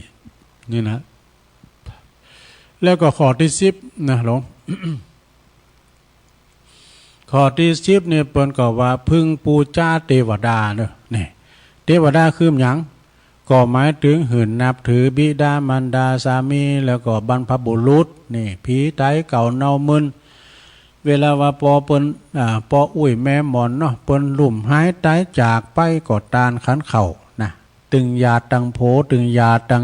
นี่นะ แล้วก็ข้อที่สิบนะหลวง ข้อที่สิบนี่เปิ้นก็ว่าพึงปูจาเทวดาเนอะ นี่ เทวดาคือหยัง ก็หมายถึงหื้อนับถือบิดามารดาสามี แล้วก็บรรพบุรุษ นี่ ผีต๋ายเก่าเนาหมื่น เวลาว่าปอเปิ้น อ่า ปออุ้ยแม่หมอนเนาะ เปิ้นลุ่มหายต๋ายจากไปก็ตานขันเข้านะ ตึงญาติตังโผ ตึงญาติตัง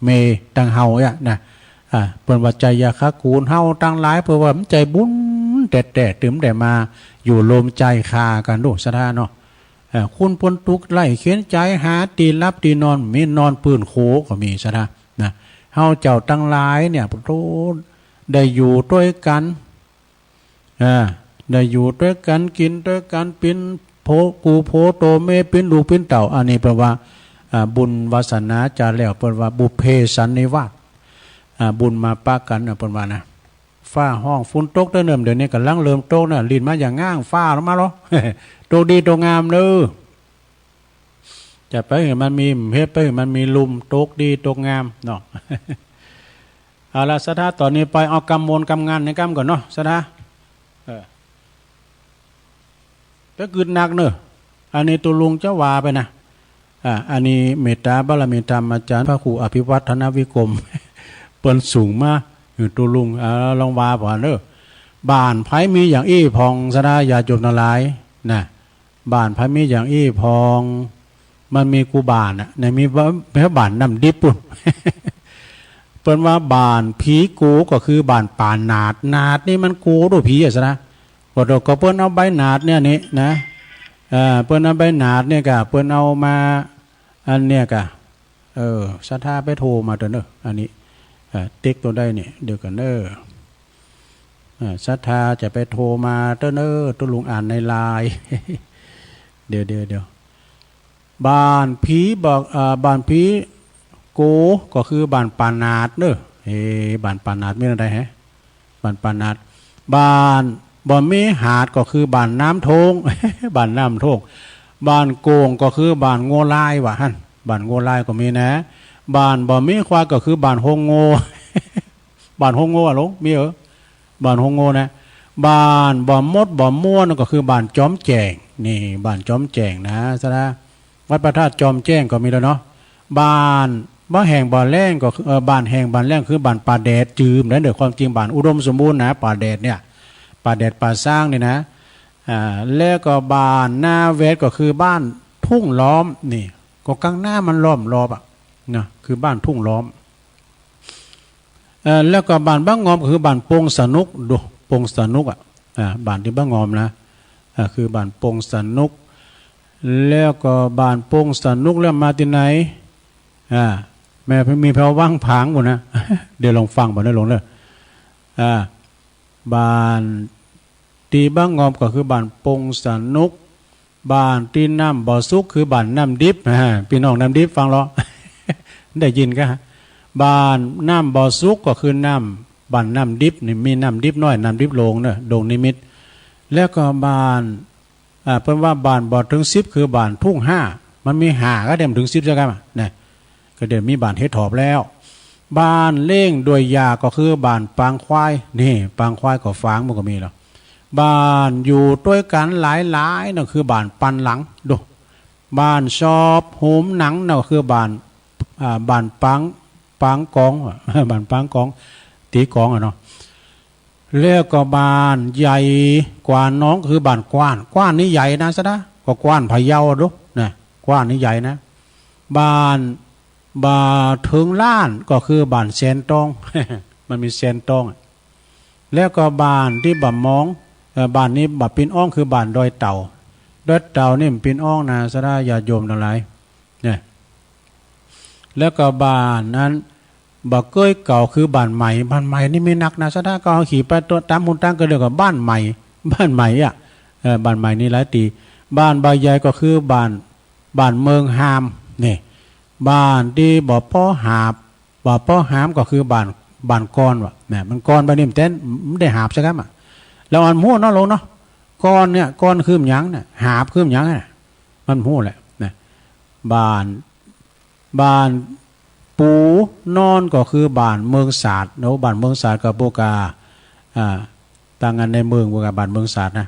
เม ตังเฮาเนี่ยนะ อ่า เปิ้นว่าไจยะคะกูล เฮาตังหลาย เปิ้นว่ามันใจ๋บุญแต๊ๆ ตึงได้มาอยู่โฮมใจ๋คากั๋นดูศรัทธาเนาะ อ่า คุณเปิ้นตุ๊กข์ไร้เข็ญใจ๋ หาตี้หลับตี้นอน มีนอนปื้นโขก็มีศรัทธานะ เฮาเจ้าตังหลายเนี่ย โอ้โธ่ ได้อยู่ตวยกั๋น อ่า ได้อยู่ตวยกั๋น กิ๋นตวยกั๋น เป๋นโผ กู่โผโตเม เป๋นลูกเป๋นเต้า อันนี้เปิ้นว่า อ่า บุญวาสนาจาแล้ว เปิ้นว่าบุพเพสันนิวาส อ่า บุญมาปะกั๋นนะ เปิ้นว่านะ ฟ้าฮ้องฝนตกเต๊อะเนิ่ม เดี๋ยวนี้ก่ำลังเริ่มตกนะ ลิ้นมาอย่างง้างฟ้าลงมาหรอ ตกดีตกงามเนอะ จะไปหื้อมันมี เฮ็ดไปหื้อมันมีลุ่ม ตกดีตกงามเนาะ เอาละศรัทธา ต๋อนนี้ไปเอากำมวลกำงานในกำก่อนเนาะศรัทธา เออ ไปกึ๊ดหนักเนอะ อันนี้ตุ๊ลุงจะว่าไปนะ อ่า อันนี้เมตตาบารมีธรรมอาจ๋ารย์พระครูอภิวัฒนวิกรม เปิ้นสูงมา เออ ตุ๊ลุง อ่า ลองว่าผ่านเนอะ บ้านไผมีอย่างอี้ผ่องศรัทธาญาติโยมตังหลายนะ บ้านไผมีอย่างอี้ผ่อง มันมีกู้บ้านน่ะ ในมีบ้าน มีบ้านน้ำดิบปุ้น เปิ้นว่าบ้านผีโกก็คือบ้านป่าหนาด หนาดนี่มันโกด้วยผีอะศรัทธา ก็เดี๋ยวก็เปิ้นเอาใบหนาดเนี่ยนี่นะ เอ่อ เปิ้นเอาใบหนาดเนี่ยกะ เปิ้นเอามา อันเนี่ยกะ เออ ศรัทธาไปโทรมาเต๊อะเนอะ อันนี้ เอ่อ ติ๊กตัวได้เนี่ย เดี๋ยวก่อนเนอะ เอ่อ ศรัทธาจะไปโทรมาเต๊อะเนอะ ตุ๊ลุงอ่านในไลน์ เดี๋ยว เดี๋ยว เดี๋ยว บ้านผีบอก เอ่อ บ้านผีโกก็คือบ้านป่าหนาดเนอะ เอ้ บ้านป่าหนาดมีอะไรฮะ บ้านป่าหนาด บ้านบ่มีหาดก็คือบ้านน้ำโทง บ้านน้ำโทง บ้านโก่งก็คือบ้านงัวลายว่าหั่น บ้านงัวลายก็มีนะ บ้านบ่มีควายก็คือบ้านโฮงโง่ บ้านโฮงโง่อะหลวง มีเหรอ บ้านโฮงโง่นะ บ้านบ่มดบ่ม่วนก็คือบ้านจอมแจ้ง นี่บ้านจอมแจ้งนะศรัทธา วัดพระธาตุจอมแจ้งก็มีแล้วเนาะ บ้านบ่แห้งบ่แล้งก็คือ เอ่อ บ้านแห้งบ้านแล้งคือบ้านป่าแดด จืมได้เด้อ ความจริงบ้านอุดมสมบูรณ์นะ ป่าแดดเนี่ย ป่าแดดป่าซางนี่นะ อ่า แล้วก็บ้านนาแวดก็คือบ้านทุ่งล้อมนี่ ก็กลางนามันล้อมรอบอะนะ คือบ้านทุ่งล้อม เอ่อ แล้วก็บ้านบางงอมก็คือบ้านปงสนุก ดู ปงสนุกอะ อ่า บ้านที่บางงอมนะ อ่า คือบ้านปงสนุก แล้วก็บ้านปงสนุกแล้วมาที่ไหน อ่า แม่มีแผววังผางบุ่นนะ เดี๋ยวลองฟังบ่อนนะหลวงเด้อ อ่า บ้านที่บางงอมก็คือบ้านปงสนุก บ้านที่น้ำบ่สุกคือบ้านน้ำดิบ อ่า พี่น้องน้ำดิบฟังเหรอ ได้ยินก็ บ้านน้ำบ่สุกก็คือน้ำ บ้านน้ำดิบนี่มีน้ำดิบน้อย น้ำดิบโลงเนอะ โลงนิมิต แล้วก็บ้าน อ่า เปิ้นว่าบ้านบ่ถึงสิบคือบ้านทุ่งห้า มันมีห้าก็เดี๋ยวมันถึงสิบใช่ไหมนะ ก็เดี๋ยวมีบ้านเฮ็ดถอบแล้ว บ้านเล่งด้วยยาก็คือบ้านปางควาย นี่ ปางควายก็ฟางมันก็มีแล้ว บ้านอยู่ด้วยกันหลายๆ นั่นคือบ้านปันหลัง ดู บ้านชอบหุมหนังนั่นก็คือบ้าน อ่า บ้านปาง ปางกอง บ้านปางกอง ตีกองอะเนาะ แล้วก็บ้านใหญ่กว่าน้องคือบ้านกว้าน กว้านนี่ใหญ่นะสะดา ก็กว้านพะเยาดูนะ กว้านนี่ใหญ่นะ บ้าน บ่าเถิงล้านก็คือบ้านแสนตอง มันมีแสนตองอะ แล้วก็บ้านที่บ่ามอง เอ่อ บ้านนี้บ่าปินอ้องคือบ้านดอยเต่า ดอยเต่านี่มันปินอ้องนะสะดาญาติโยมทั้งหลาย เนี่ย แล้วก็บ้านนั้น บ่าเกยเก่าคือบ้านใหม่ บ้านใหม่นี่มีนักนะสะดา ก็เอาขี่ไปตัวตามหุ่นตั้งก็เรียกว่าบ้านใหม่ บ้านใหม่อะ เออ บ้านใหม่นี่หลายตี บ้านบ่าใหญ่ก็คือบ้าน บ้านเมืองหาม นี่ บ้านที่บ่าป้อหาบ บ่าป้อหามก็คือบ้าน บ้านกอนว่ะ เนี่ย มันกอนไปนี่มันเต้น มันได้หาบใช่ไหมอะ แล้วอันหัวเนาะลงเนาะ กอนเนี่ย กอนคือหยังเนี่ย หาบคือหยังเนี่ย มันหัวแหละนะ บ้าน บ้านปูนอนก็คือบ้านเมืองศาสตร์เนาะ บ้านเมืองศาสตร์ก็พวกกา อ่า ต่างกันในเมืองพวกกาบ้านเมืองศาสตร์นะ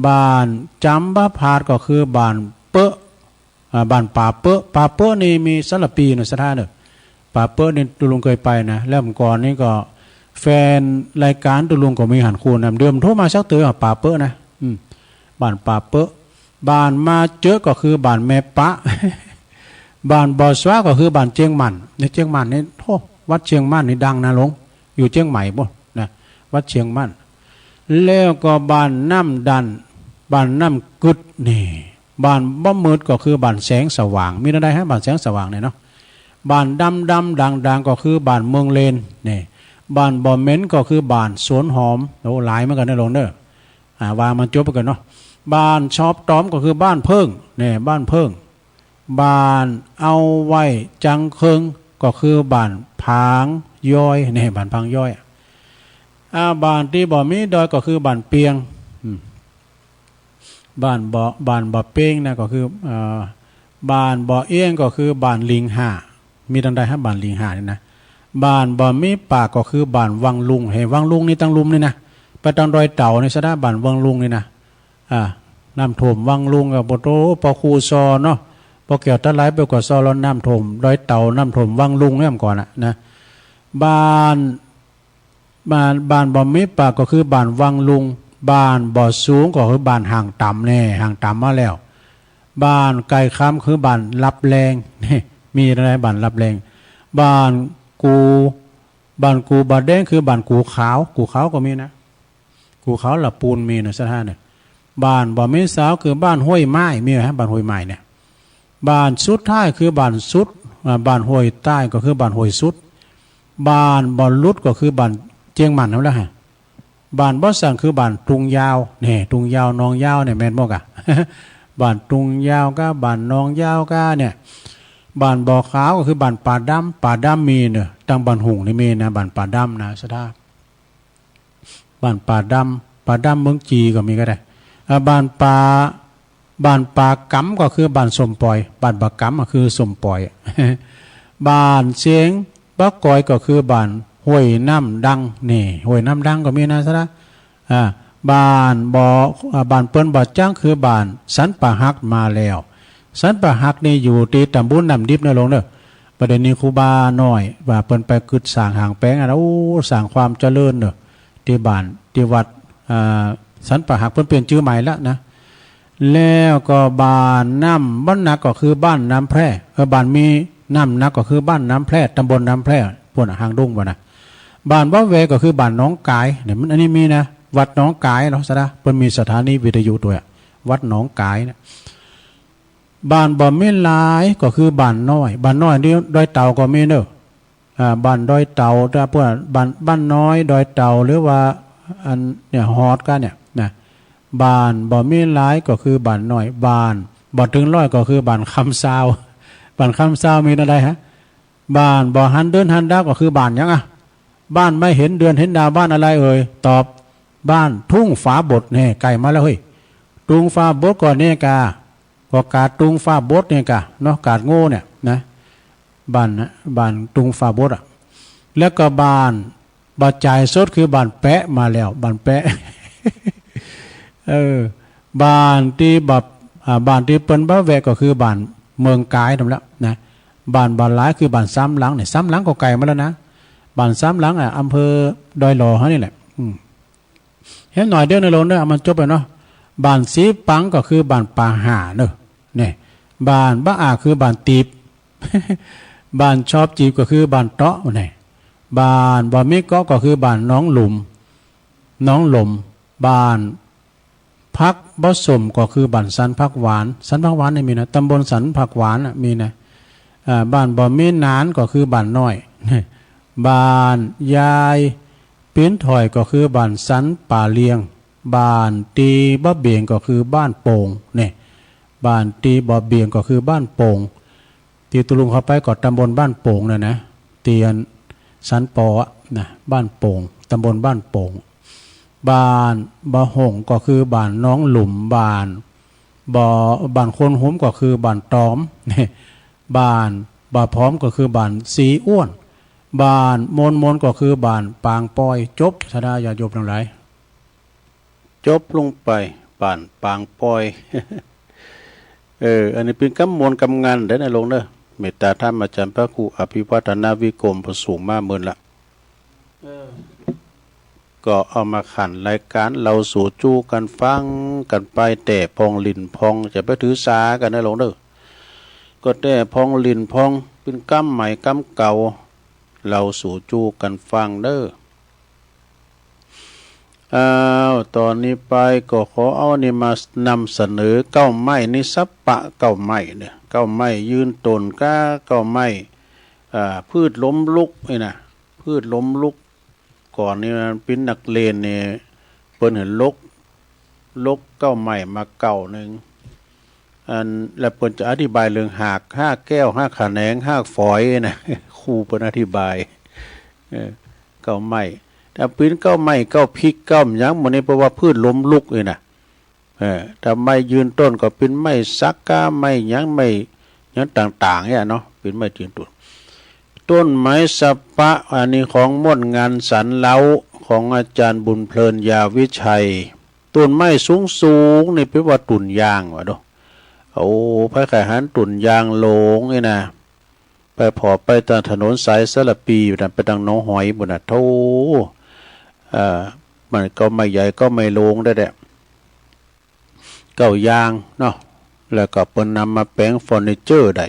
บ้านจำปาผาดก็คือบ้านเปอะ อ่า บ้านป่าเปอะ ป่าเปอะนี่มีสารปีเนาะสะดาเนาะ ป่าเปอะนี่ตุลุงเคยไปนะ แล้วเมื่อก่อนนี่ก็แฟนรายการตุลุงก็มีหันคูณนะ เดิมโทรมาสักเตือป่าเปอะนะ อืม บ้านป่าเปอะ บ้านมาเจอก็คือบ้านแม่ปะ บ้านบ่อสวาก็คือบ้านเจียงหมัน ในเจียงหมันนี่ โอ้ วัดเจียงหมันนี่ดังนะหลวง อยู่เจียงใหม่บ่นะ วัดเจียงหมัน แล้วก็บ้านน้ำดัน บ้านน้ำกึดนี่ บ้านบ่มืดก็คือบ้านแสงสว่าง มีอะไรฮะ บ้านแสงสว่างเนี่ยเนาะ บ้านดำดำด่างด่างก็คือบ้านเมืองเลน นี่ บ้านบ่เหม็นก็คือบ้านสวนหอม โอ้ หลายเหมือนกันนะหลวงเด้อ อ่า ว่ามันจบไปกันเนาะ บ้านชอบตอมก็คือบ้านเพิ่ง นี่ บ้านเพิ่ง บ้านเอาไว้จังเคิงก็คือบ้านผางย้อย นี่ บ้านผางย้อย อ่า บ้านที่บ่มีดอยก็คือบ้านเปียง อืม บ้านบ่ บ้านบ่เปียงนะก็คือ เอ่อ บ้านบ่เอี้ยงก็คือบ้านลิงห้า มีตังใดฮะ บ้านลิงห้านี่นะ บ้านบ่มีปากก็คือบ้านวังลุง เฮ้ย วังลุงนี่ตังลุมนี่นะ ไปตังดอยเต่านี่สะดา บ้านวังลุงนี่นะ อ่า น้ำท่วมวังลุงก็บ่โต ปอคูซอเนาะ ปอแก้วตะไหลไปกว่าซอแล้วน้ำท่วมดอยเต่า น้ำท่วมวังลุงเนี่ยเมื่อก่อนน่ะนะ บ้าน บ้าน บ้านบ่มีปากก็คือบ้านวังลุง บ้านบ่สูงก็คือบ้านห่างต่ำแน่ ห่างต่ำมาแล้ว บ้านไก่คำคือบ้านลับแลง นี่ มีอะไรบ้านลับแลง บ้านกู บ้านกูบ่แดงคือบ้านกูขาว กูขาวก็มีนะ กูขาวละปูนมีนะสะดาเนี่ย บ้านบ่มีสาวคือบ้านห้วยไม้ มีไหมฮะ บ้านห้วยไม้เนี่ย บ้านสุดท้ายคือบ้านสุด อ่า บ้านห้วยใต้ก็คือบ้านห้วยสุด บ้านบ่หลุดก็คือบ้านเจียงหมันนั่นแหละฮะ บ้านบ่สั่งคือบ้านตุงยาว นี่ ตุงยาว หนองยาวเนี่ยแม่นบ่กะ บ้านตุงยาวกะ บ้านหนองยาวกะเนี่ย บ้านบ่ขาวก็คือบ้านป่าดำ ป่าดำมีเนอะ ตังบ้านหุ่งนี่มีนะ บ้านป่าดำนะสะดา บ้านป่าดำ ป่าดำเมืองจีก็มีก็ได้ อ่า บ้านป่า บ้านป่ากำก็คือบ้านส้มปล่อย บ้านป่ากำก็คือส้มปล่อย บ้านเสียงบ่กอยก็คือบ้านห้วยน้ำดัง นี่ ห้วยน้ำดังก็มีนะสะดา อ่า บ้านบ่ อ่า บ้านเปิ้นบ่จังคือบ้านสันป่าหักมาแล้ว สันป่าหักนี่อยู่ที่ตำบลน้ำดิบนะหลวงเนอะ ประเด็นนี้ครูบาน้อยว่าเปิ้นไปกึดสร้างหางแปลงอะนะ โอ้ สร้างความเจริญเนอะ ที่บ้าน ที่วัด อ่า สันป่าหักเปิ้นเปลี่ยนชื่อใหม่ละนะ แล้วก็บ้านน้ำบ่หนักก็คือบ้านน้ำแพร่ เออ บ้านมีน้ำหนักก็คือบ้านน้ำแพร่ ตำบลน้ำแพร่ พวกน่ะ หางดง พวกน่ะ บ้านบ่แวก็คือบ้านหนองกายเนี่ย มันอันนี้มีนะ วัดหนองกายเนาะ ซะนะ เปิ้นมีสถานีวิทยุด้วยอะ วัดหนองกายเนี่ย บ้านบ่มีหลายก็คือบ้านน้อย บ้านน้อยนี่ดอยเต่าก็มีเนอะ อ่า บ้านดอยเต่า ถ้าพวกบ้าน บ้านน้อยดอยเต่า หรือว่าอันเนี่ย ฮอดกันเนี่ยนะ บ้านบ่มีหลายก็คือบ้านน้อย บ้านบ่ถึงร้อยก็คือบ้านคำซาว บ้านคำซาวมีอะไรฮะ บ้านบ่หันเดือนหันดาวก็คือบ้านหยังอะ บ้านไม่เห็นเดือนเห็นดาว บ้านอะไรเอ่ย ตอบ บ้านทุ่งฝาบด แน่ ใกล้มาแล้วเฮ้ย ทุ่งฝาบดก็เนี่ยกา ก็กาดทุ่งฝาบดเนี่ยกาเนาะ กาดโง่เนี่ยนะ บ้านนะ บ้านทุ่งฝาบดอะ แล้วก็บ้านบ่จ่ายสดคือบ้านแปะ มาแล้ว บ้านแปะ เออ บ้านที่บ่ อ่า บ้านที่เปิ้นบ่แวะก็คือบ้านเมืองกายนั่นแหละนะ บ้านบ่หลายคือบ้านสามหลังเนี่ย สามหลังก็ใกล้มาแล้วนะ บ้านสามหลังอะ อำเภอดอยหล่อเฮานี่แหละ อืม เห็นหน่อยเดียวในโลกเนอะ มันจบไปเนาะ บ้านสีปังก็คือบ้านป่าห่าเนอะ เนี่ย บ้านบ่อาคือบ้านตีบ บ้านชอบจีบก็คือบ้านเตาะ เนี่ย บ้านบ่มีเกาะก็คือบ้านหนองหลุม หนองหลม บ้านผักบ่ส้มก็คือบ้านสันผักหวาน สันผักหวานนี่มีนะ ตำบลสันผักหวานน่ะมีนะ อ่า บ้านบ่มีหนานก็คือบ้านน้อย บ้านยายปิ้นถอยก็คือบ้านสันป่าเลียง บ้านตีบ่เบียงก็คือบ้านโป่ง เนี่ย บ้านตีบ่เบียงก็คือบ้านโป่ง ที่ตุลุงเข้าไปก็ตำบลบ้านโป่งน่ะนะ เตียนสันปออะนะ บ้านโป่ง ตำบลบ้านโป่ง บ้านบ่หงก็คือบ้านหนองหลุม บ้านบ่ บ้านคนหุมก็คือบ้านตอม บ้านบ่พร้อมก็คือบ้านสีอ้วน บ้านมนมนก็คือบ้านปางปอย จบ ซะนะ ญาติโยมทั้งหลาย จบลงไป บ้านปางปอย เออ อันนี้เปิ้นกำมวลกำงานเด้อนะโลงเด้อ เมตตาธรรมอาจารย์พระครูอภิวัฒนวิกรม ประสูงมาเมินละ เออ ก็เอามาขันรายการเล่าสู่จู้กันฟังกันไป แต่พองหลินพอง จะไปถือสากันนะโลงเด้อ ก็แต่พองหลินพอง เปิ้นกำใหม่กำเก่า เล่าสู่จู้กันฟังเด้อ อ้าว ตอนนี้ไปก็ขอเอานี่มานำเสนอเก๊าไม้นี่ สัปปะเก๊าไม้เนี่ย เก๊าไม้ยืนต้นก้า เก๊าไม้ อ่า พืชล้มลุกนี่นะ พืชล้มลุก ก่อนนี่มันปิ้นนักเรียนนี่ เปิ้นเห็นลก ลกเก๊าไม้มาเก๊าหนึ่ง อัน แล้วเปิ้นจะอธิบายเรื่องหาก หากแก้ว หากขะแหนง หากฝอยนะ ครูเปิ้นอธิบาย เออ เก๊าไม้ ถ้าปิ้นเก๊าไม้ เก๊าพริก เก๊าหยังหมู่นี้ แปลว่าพืชล้มลุกนี่นะ เออ ถ้าไม้ยืนต้นก็ปิ้นไม้สักก้า ไม้หยัง ไม้หยังต่างๆ เนี่ยเนาะ ปิ้นไม้ยืนต้น ต้นไม้สัปปะ อันนี้ของม่วนงานสรรเล้า ของอาจารย์บุญเพลิน ยาวิชัย ต้นไม้สูงๆ นี่แปลว่าต้นยางว่ะเนาะ โอ้ ไผใค่หันต้นยางโหลงนี่นะ ไปผ่อไปตามถนนสายสารภีอยู่นะ ไปตางหนองหอยบุ่นนะ โธ่ เอ่อ มันก็ไม้ใหญ่ก็ไม้โหลงได้แหละ เก๊ายางเนาะ แล้วก็เปิ้นนำมาแป๋งเฟอร์นิเจอร์ได้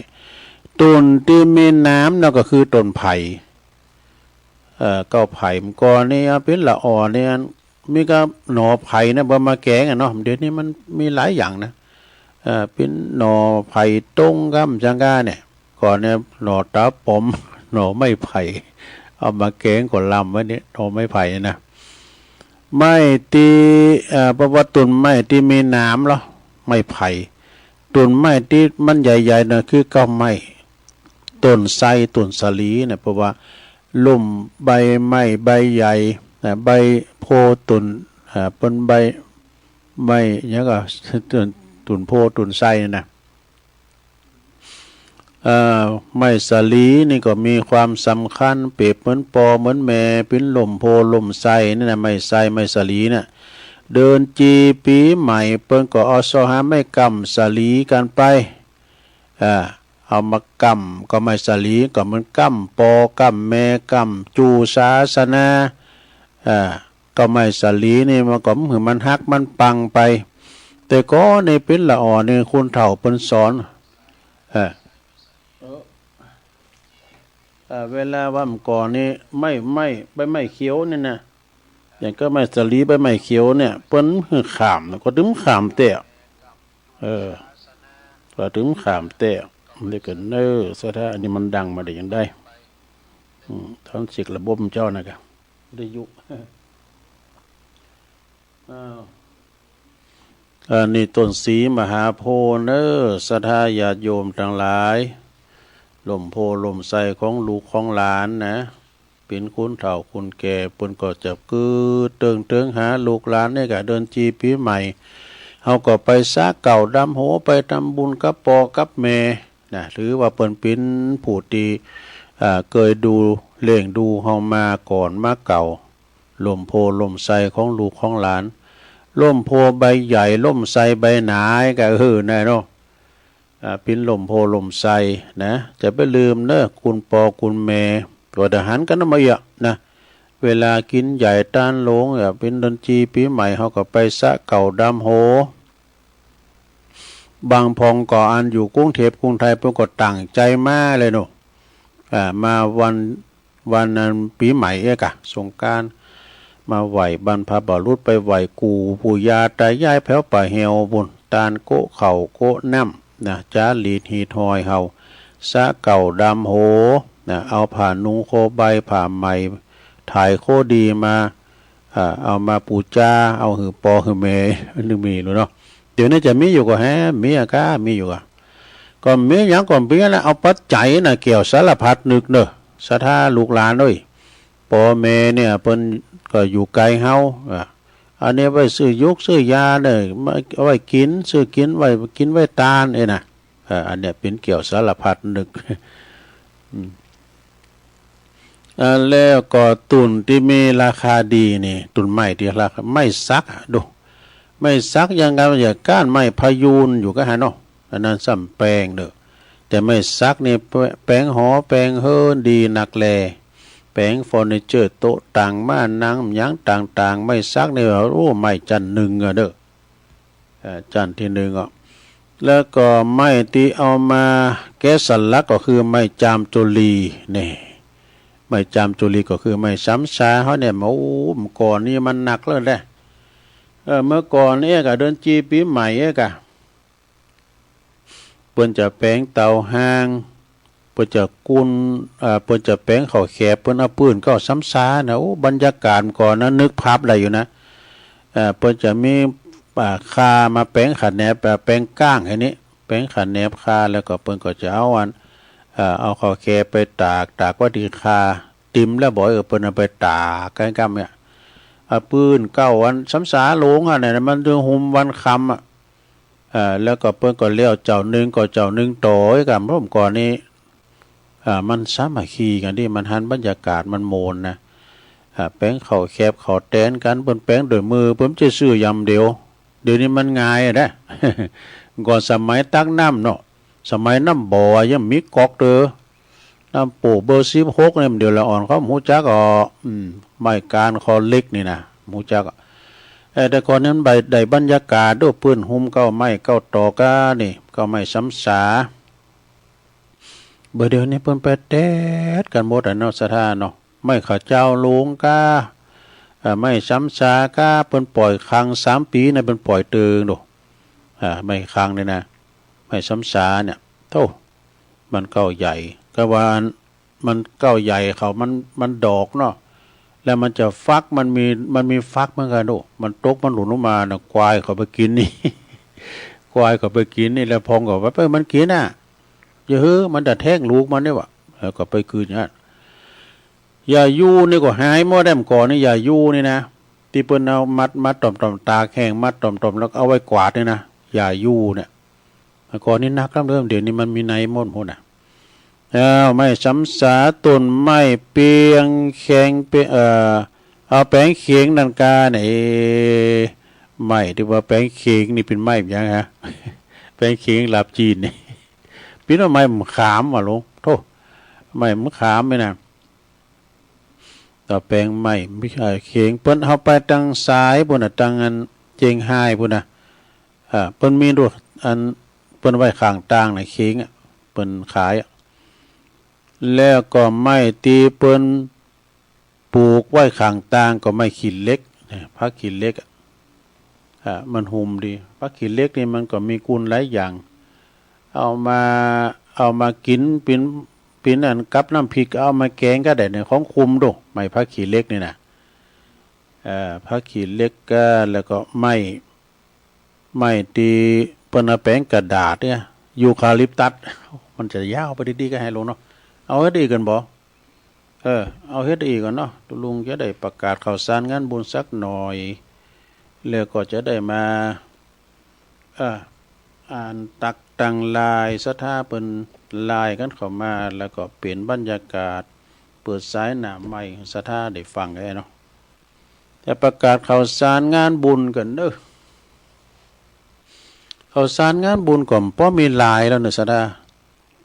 ต้นตี้มีหนามเนาะก็คือต้นไผ่ เอ่อ เก๊าไผ่ เมื่อก่อนนี่ปิ้นละอ่อนนี่ มีก็หน่อไผ่นะ เปิ้นมาแก๋งอะเนาะ เดี๋ยวนี้มันมีหลายอย่างนะ เอ่อ ปิ้นหน่อไผ่ต้งกำจังก้าเนี่ย ก่อนเนี่ยหน่อต๋าป๋อม หน่อไม้ไผ่ เอามาแก๋งก็ลำไว้เนี่ย หน่อไม้ไผ่นะ ไม้ตี้ เอ่อ แปลว่าต้นไม้ตี้มีหนามเหรอ ไม้ไผ่ ต้นไม้ตี้มันใหญ่ๆ น่ะคือเก๊าไม้ ต้นไทร ต้นสาลีน่ะ แปลว่าลุ่มใบไม้ใบใหญ่ น่ะ ใบโพธิ์ต้น อ่า เปิ้นใบ ไม้หยังก็ ต้น ต้นโพธิ์ต้นไทรนี่นะ เอ่อ ไม้สาลีนี่ก็มีความสำคัญ เปรียบเหมือนป้อเหมือนแม่ ปิ้นล่มโพธิ์ล่มไทรนี่นะ ไม้ไทร ไม้สาลีน่ะ เดือนจีปีใหม่เปิ้นก็เอาเสาะหาไม้กำสาลีกันไป อ่า เอามากำ ก็ไม้สาลีก็เหมือนกำป้อกำแม่กำจูศาสนา อ่า ก็ไม้สาลีนี่มันก็หือมันหักมันปังไป แต่ก่อนนี่ปิ้นละอ่อนนี่คนเฒ่าเปิ้นสอน เออ เออ เวลาว่าเมื่อก่อนนี่ไม้ ไม้ ใบไม้เขียวนี่นะ อย่างก็ไม้สาลีใบไม้เขียวเนี่ย เปิ้นหือขามนะ ก็ตึมขามแต๊ เออ ก็ตึมขามแต๊ เดี๋ยวก็เนอ ศรัทธา อันนี้มันดังมาได้ยังไง อืม ทั้งสิกระบบเจ้านะกะ ได้ยุ อ้าว อันนี้ต้นศรีมหาโพธิ์เนอ ศรัทธาญาติโยมทั้งหลาย ล่มโพธิ์ล่มไทรของลูกของหลานนะ เป็นคนเฒ่าคนแก่ เปิ้นก็จะกึ๊ดเติงเติงหาลูกหลานเนี่ยกะ เดือนจีปีใหม่ เฮาก็ไปสระเก๊าดำโห ไปทำบุญกับป้อกับแม่นะ ถือว่าเปิ้นเป็นผู้ที่ อ่า เคยดูเลี้ยงดูเฮามาก่อนมาเก่า ล่มโพธิ์ล่มไทรของลูกของหลาน ล่มโพธิ์ใบใหญ่ ล่มไทรใบหนา ก็เออ แน่เนาะ อ่า เป็นล่มโพธิ์ล่มไทรนะ จะไปลืมเนอะคุณป้อคุณแม่ ก็ได้หันกันมาเยอะนะ เวลากินใหญ่ตานหลวง อ่ะ เป็นเดือนจีปีใหม่ เฮาก็ไปสระเก๊าดำโห บางพ่องก็อันอยู่กรุงเทพฯ กรุงไทย เปิ้นก็ตั้งใจมาเลยเนาะ อ่า มาวัน วันนั้นปีใหม่เอกอะ สงกรานต์ มาไหว้บรรพบุรุษ ไปไหว้กู่ปู่ย่าตายายแผวป่าแหวปุ้น ตานโกะข้าวโกะน้ำนะ จ๋าหลีดหีดหอยเฮา สระเก๊าดำโหนะ เอาผ้านุ่งโคใบ ผ้าใหม่ ถ่ายโคดีมา อ่า เอามาปูจา เอาหื้อป้อหื้อแม่ นึกมีรู้เนาะ เดี๋ยวนี้จะมีอยู่ก็แฮะ มีอะก้า มีอยู่อะ ก็มีหยังก็มีนะ เอาปัจจัยนะ เกี่ยวสารพัดนึกเนอะ ศรัทธาลูกหลานเอ้ย ป้อแม่เนี่ย เปิ้นก็อยู่ไกลเฮา อ่ะ อันนี้ไว้ซื้อยุกซื้อยาเนอะ มา เอาไว้กิน ซื้อกินไว้ กินไว้ตานเอ้ยนะ เออ อันเนี้ยเป็นเกี่ยวสารพัดนึก อืม อ่า แล้วก็ต้นที่มีราคาดีนี่ ต้นไม้ที่ราคา ไม้สักอะ ดู ไม้สักยังไง อย่าก้านไม้พะยูนอยู่ก็หาเนาะ อันนั้นซ้ำแปงเด้อ แต่ไม้สักนี่แป แป๋งหอแป๋งเฮือนดีนักแล แป๋งเฟอร์นิเจอร์ โต๊ะตัง ม้านั่ง หยังต่างๆ ไม้สักนี่ โอ้ ไม้ชั้นหนึ่งอะเด้อ เอ่อ ชั้นที่หนึ่งอะ แล้วก็ไม้ที่เอามาแกะสลักก็คือไม้จามจุลี นี่ ไม้จามจุลีก็คือไม้ซ้ำซาเฮาเนี่ย โอ้ เมื่อก่อนนี่มันหนักเลยแหละ เออ เมื่อก่อนเอกอะ เดือนจีปีใหม่เอกอะ เปิ้นจะแป๋งเตาห่าง เปิ้นจะกุน เอ่อ เปิ้นจะแป๋งข้าวแคบ เปิ้นเอาปืนก็ซ้ำซานะ โอ้ บรรยากาศก่อนนะ นึกภาพได้อยู่นะ เอ่อ เปิ้นจะมี อ่า ข่ามาแป๋งขะแหนบ เอ่อ แป๋งก้างให้นี้ แป๋งขะแหนบข่า แล้วก็เปิ้นก็จะเอาอัน เอ่อ เอาข้าวแคบไปตาก ตากไว้ที่ข่า ติ่มแล้วบ่อย เออ เปิ้นเอาไปตากใกล้ๆ เนี่ย เอาปืนเก้าอัน ซ้ำซาโลงอะเนี่ย มันถึงหุมวันค่ำอะ เอ่อ แล้วก็เปิ้นก็เลี้ยวเจ้าหนึ่งก็เจ้าหนึ่งต่ออีกอะ ผมก่อนนี้ อ่า มันสามัคคีกันดี มันหันบรรยากาศมันโมนนะ อ่า แป๋งข้าวแคบข้าวแตนกัน เปิ้นแป๋งด้วยมือ เปิ้นจะซื้อยำเดียว เดี๋ยวนี้มันง่ายอะนะ ก่อนสมัยตักน้ำเนาะ สมัยน้ำบ่อยังมีก๊อกเตอ น้ำโป่งเบอร์สิบหกเนี่ย เดี๋ยวละอ่อนเขาบ่ฮู้จักอ่ะ อืม ไม้กานคอเหล็กนี่นะ บ่ฮู้จักอ่ะ เออ แต่ก่อนนั้นใบ ได้บรรยากาศด้วย ปืนหุมเก้าไม้เก้าตอกานี่ เก้าไม้ซ้ำซา เบอร์เดียวนี้เปิ้นไปแต๊ดกันหมดอ่ะเนาะ ศรัทธาเนาะ ไม้ข้าวเจ้าหลวงกา เอ่อ ไม้ซ้ำซากา เปิ้นปล่อยครั้งสามปีนะ เปิ้นปล่อยเติงดู อ่า ไม้ครั้งนี่นะ ไม้ซ้ำซาเนี่ย โธ่ มันเก้าใหญ่ ก็ว่ามันเก้าใหญ่เขา มัน มันดอกเนาะ แล้วมันจะฟัก มันมี มันมีฟักเหมือนกันดู มันตก มันหล่นลงมานะ ควายเขาไปกินนี่ ควายเขาไปกินนี่ แล้วพ่องก็ว่า เปิ้นมันกินน่ะ อย่าหื้อ มันจะแทงลูกมันนี่หว่า แล้วก็ไปคืนอย่างนั้น ยายูนี่ก็หายหมดแล้ว เมื่อก่อนนี่ยายูนี่นะ ที่เปิ้นเอามัด มัดต่อมๆ ตากแห้ง มัดต่อมๆ แล้วก็เอาไว้กวาดนี่นะ ยายูเนี่ย เมื่อก่อนนี่หนักกำเริม เดี๋ยวนี้มันมีในหมดพุ้นน่ะ อ้าว ไม้ซ้ำซา ต้นไม้เปียงแข็ง เปียง เอ่อ เอาแป๋งเข็งนั่นกาเนี่ย ไม้ที่ว่าแป๋งเข็งนี่เป็นไม้หยังฮะ แป๋งเข็งหลาบจีนนี่ เป็นไม้มะขามว่ะหลวง โธ่ ไม้มะขามนี่นะ ต่อแปงไม้ มี เอ่อ เข่ง เปิ้นเอาไปตังสายปุ้นน่ะ ตังอันเจียงฮายปุ้นน่ะ อ่า เปิ้นมีดูอัน เปิ้นไว้ข้างตางน่ะ เข่งอะ เปิ้นขายอะ แล้วก็ไม้ตี้เปิ้นปลูกไว้ข้างตางก็ไม้ขี้เหล็กนะ ผักขี้เหล็กอะ อ่า มันหุ้มดี ผักขี้เหล็กนี่มันก็มีกุณหลายอย่าง เอามา เอามากินเป็น เป็นอันกับน้ำพริก เอามาแกงก็ได้ในของคุมดู ไม้ผักขี้เหล็กนี่นะ เอ่อ ผักขี้เหล็กก็ แล้วก็ไม้ ไม้ตี้เปิ้นเอาแปงกระดาษเนี่ย ยูคาลิปตัส มันจะยาวไปดีๆ ก็ให้ลงเนาะ เอาเฮ็ดอีกกันบ่ เออ เอาเฮ็ดอีกกันเนาะ ตุลุงจะได้ประกาศข่าวสารงานบุญสักหน่อย แล้วก็จะได้มา เออ อ่านตักตังลายศรัทธาเปิ้นลายกันเข้ามา แล้วก็เปลี่ยนบรรยากาศ เปิดสายหน้าไมค์ศรัทธาได้ฟังกันเนาะ แต่ประกาศข่าวสารงานบุญกันเด้อ ข่าวสารงานบุญก็บ่มีหลายแล้วเนอะศรัทธา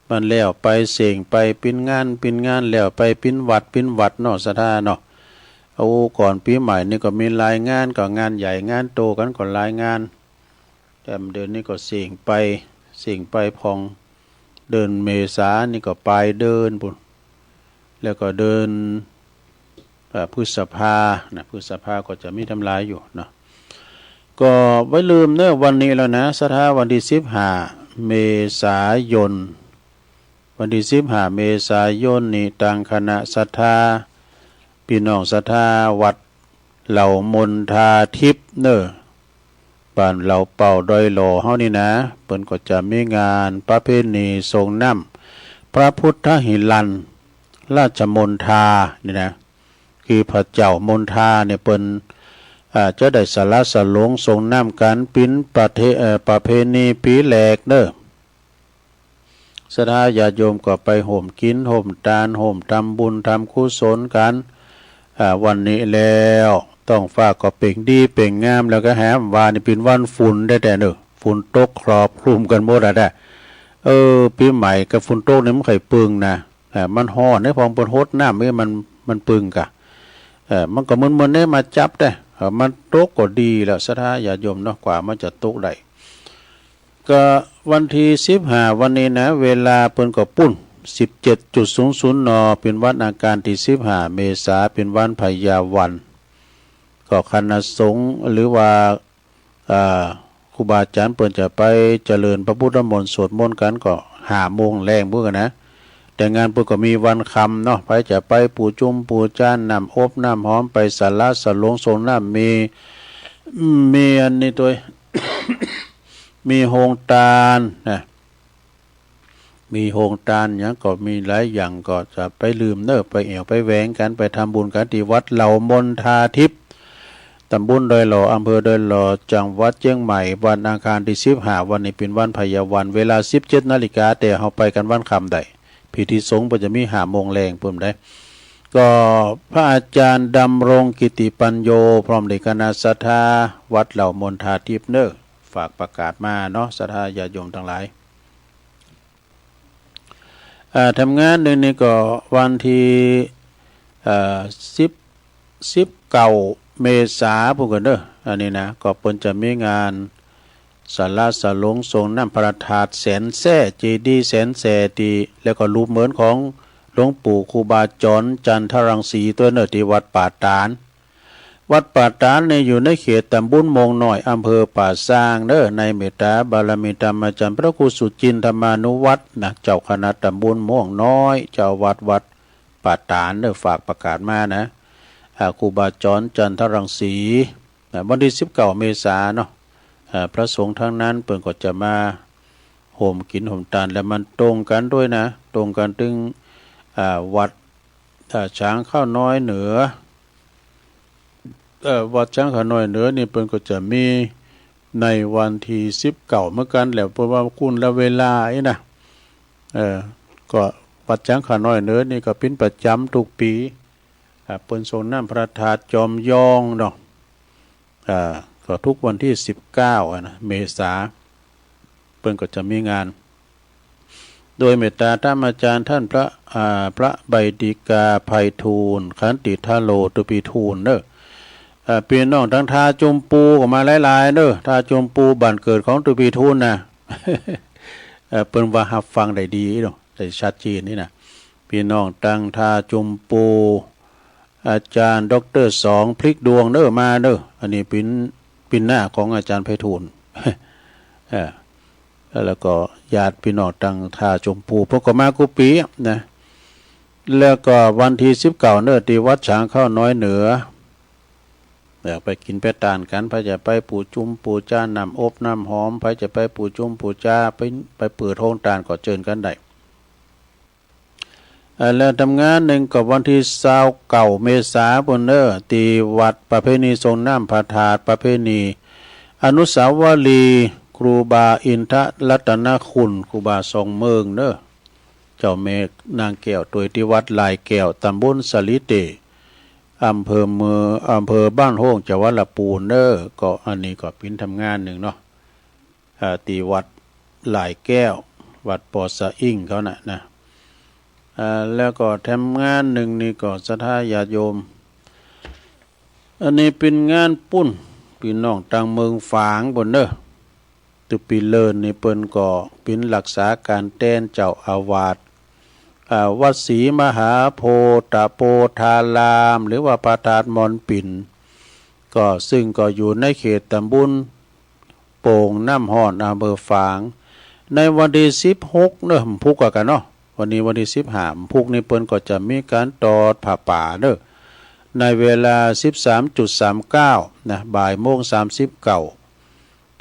มันแล้วไปเส่งไปปิ้นงานปิ้นงาน แล้วไปปิ้นวัดปิ้นวัดเนาะศรัทธาเนาะ เอาก่อนปีใหม่นี่ก็มีหลายงาน ก็งานใหญ่งานโตกันก็หลายงาน แต่เดือนนี้ก็เส่งไป เส่งไปพอง เดือนเมษานี่ก็ปลายเดือนปุ้น แล้วก็เดือน เอ่อ พฤษภานะ พฤษภาก็จะมีทำลายอยู่เนาะ ก็ไว้ลืมเนอะ วันนี้แล้วนะศรัทธา วันที่สิบห้าเมษายน วันที่สิบห้าเมษายนนี่ ตางคณะศรัทธา พี่น้องศรัทธาวัดเหล่ามนทาทิพย์เนอะ บ้านเหล่าเป่าดอยหล่อเฮานี่นะ เปิ้นก็จะมีงานประเพณีส่งน้ำพระพุทธหิรันราชมนทานี่นะ คือพระเจ้ามนทาเนี่ยเปิ้น อ่า จะได้สละสลงส่งน้ำกัน ปิ้นประเท เอ่อ ประเพณีปีแรกเนอะ ศรัทธาญาติโยมก็ไปโฮมกินโฮมตาน โฮมทำบุญทำกุศลกัน อ่า วันนี้แล้ว ท้องฟ้าก็เปล่งดีเปล่งงาม แล้วก็แหมว่านี่เป็นวันฝนแต๊ๆ เนอะ ฝนตกครอบคลุมกันหมดอะแต๊ เออ ปีใหม่กับฝนตกนี่มันใค่ปึงนะ อ่า มันฮ้อน ในพองเปิ้นหดน้ำนี่มัน มันปึงกะ เออ มันก็เหมือนๆ ในมาจับแต๊ เออ มันตกก็ดีแล้ว ศรัทธาญาติโยมเนาะ กว่ามันจะตกได้ ก็วันที่สิบห้าวันนี้นะ เวลาเปิ้นก็ปุ้น สิบเจ็ดจุดศูนย์ศูนย์ น เป็นวันอังคารที่สิบห้าเมษา เป็นวันพญาวัน ก็คณะสงฆ์หรือว่า อ่า ครูบาอาจารย์เปิ้นจะไปเจริญพระพุทธมนต์สวดมนต์กันก็ห้าโมงแลงพุ้นกันนะ แต่งานเปิ้นก็มีวันค่ำเนาะ ไปจะไปปูจุมปูจาน น้ำอบน้ำหอม ไปสละสลงส่งน้ำ มี มีอันนี้ตัวย มีโฮงตานนะ มีโฮงตานหยังก็มีหลายอย่าง ก็จะไปลืมเนอะ ไปแอ่วไปแหวงกัน ไปทำบุญกันที่วัดเหล่ามนทาทิพย์ ตำบลดอยหล่อ อำเภอดอยหล่อ จังหวัดเชียงใหม่ วันอังคารที่สิบห้าวันนี้เป็นวันพญาวัน เวลาสิบเจ็ดนาฬิกา แต่เฮาไปกันวันค่ำได้ พิธีสงฆ์เปิ้นจะมีห้าโมงแลงพุ้นได้ ก็พระอาจารย์ดำรงกิติปัญโญ พร้อมด้วยคณะศรัทธาวัดเหล่ามนทาทิพย์เนอะ ฝากประกาศมาเนาะ ศรัทธาญาติโยมทั้งหลาย อ่า ทำงานเดือนนี้ก็วันที่ เอ่อ สิบ สิบเก้าเมษาพุ้นกันเด้อ อันนี้นะ ก็เปิ้นจะมีงานสละสลงส่งน้ำพระธาตุแสนแซ่ เจดีย์แสนแซ่ ตี้ แล้วก็รูปเหมือนของหลวงปู่ครูบาจรจันทรังสีตัวยเนอะ ที่วัดป่าตาด วัดป่าตาดนี่อยู่ในเขตตำบลโมงน้อย อำเภอป่าซางเด้อ ในเมตตาบารมีธรรมอาจารย์พระครูสุจินทมานุวัฒน์นะ เจ้าคณะตำบลโมงน้อย เจ้าวัดวัดป่าตาดเด้อ ฝากประกาศมานะ อ่า ครูบาจรจันทรังสีนะ วันที่สิบเก้าเมษาเนาะ อ่า พระสงฆ์ทั้งนั้นเปิ้นก็จะมาโฮมกินโฮมตาน แล้วมันตรงกันด้วยนะ ตรงกันตึง อ่า วัด อ่า ช้างข้าวน้อยเหนือ เอ่อ วัดช้างข้าวน้อยเหนือนี่เปิ้นก็จะมีในวันที่สิบเก้าเหมือนกัน แล้วเปิ้นว่าคนละเวลาอี้นะ เอ่อ ก็วัดช้างข้าวน้อยเหนือนี่ก็เป็นประจำทุกปี อ่า เปิ้นส่งน้ำพระธาตุจอมยองเนาะ อ่า ก็ทุกวันที่สิบเก้าอะนะ เมษา เปิ้นก็จะมีงาน โดยเมตตาธรรมอาจารย์ท่านพระ อ่า พระใบดิกาไพฑูรย์ ขันติทะโล ตุปีทูลเนอะ อ่า พี่น้องตังท่าจุมปูก็มาหลายๆเนอะ ท่าจุมปูบ้านเกิดของตุปีทูลนะ เอ่อ เปิ้นว่าฮับฟังได้ดีเนาะ ได้ชัดเจนนี่นะ พี่น้องตังท่าจุมปู อาจารย์ด็อกเตอร์สองพลิกดวงเนอะ มาเนอะ อันนี้เป็น เป็นหน้าของอาจารย์ไพฑูรย์ เออ แล้วก็ญาติพี่น้องตังท่าจุมปู เปิ้นก็มากู้ปี๋นะ แล้วก็วันที่สิบเก้าเนอะ ที่วัดฉางเข้าน้อยเหนือ เออ ไปกิ๋นไปตานกั๋น ใผจะไปปู๋จุมปู๋จา น้ำอบน้ำหอม ใผจะไปปู๋จุมปู๋จา ไป ไปเปิดโฮงตานก็เจิญกั๋นได้ เอ่อ แล้วทำงานหนึ่งก็วันที่ซาวเก้าเมษาปู้นเนอะ ที่วัดประเพณีส่งน้ำพระธาตุ ประเพณีอนุสาวรีย์ครูบาอินทรัตนคุณ ครูบาสองเมืองเนอะ เจ้าแม่นางแก้วตวย ที่วัดหลายแก้ว ตำบลสะหลีเต อำเภอเมือง อำเภอบ้านโฮ่ง จังหวัดลำพูนเนอะ ก็อันนี้ก็เป็นทำงานหนึ่งเนาะ อ่า ที่วัดหลายแก้ว วัดปอสะอิ่งเขาน่ะนะ อ่า แล้วก็ทำงานหนึ่งนี่ก็ศรัทธาญาติโยม อันนี้เป็นงานปู้น พี่น้องตังเมืองฝางปู้นเนอะ ตุ๊ปีเลินนี่เปิ้นก็เป็นรักษาก๋านแตนเจ้าอาวาส อ่า วัดศรีมหาโพธิ์ตะโปธาราม หรือว่าพระธาตุม่อนปิ่น ก็ซึ่งก็อยู่ในเขตตำบลโป่งน้ำฮ้อน อำเภอฝาง ในวันที่สิบหกเนอะ วันพุธกว่ากั๋นเนาะ วันนี้วันที่สิบห้า วันพุธนี่เปิ้นก็จะมีก๋านตอดผ้าป่าเนอะ ในเวลาสิบสามจุดสามเก้านะ บ่ายโมงสามสิบเก้า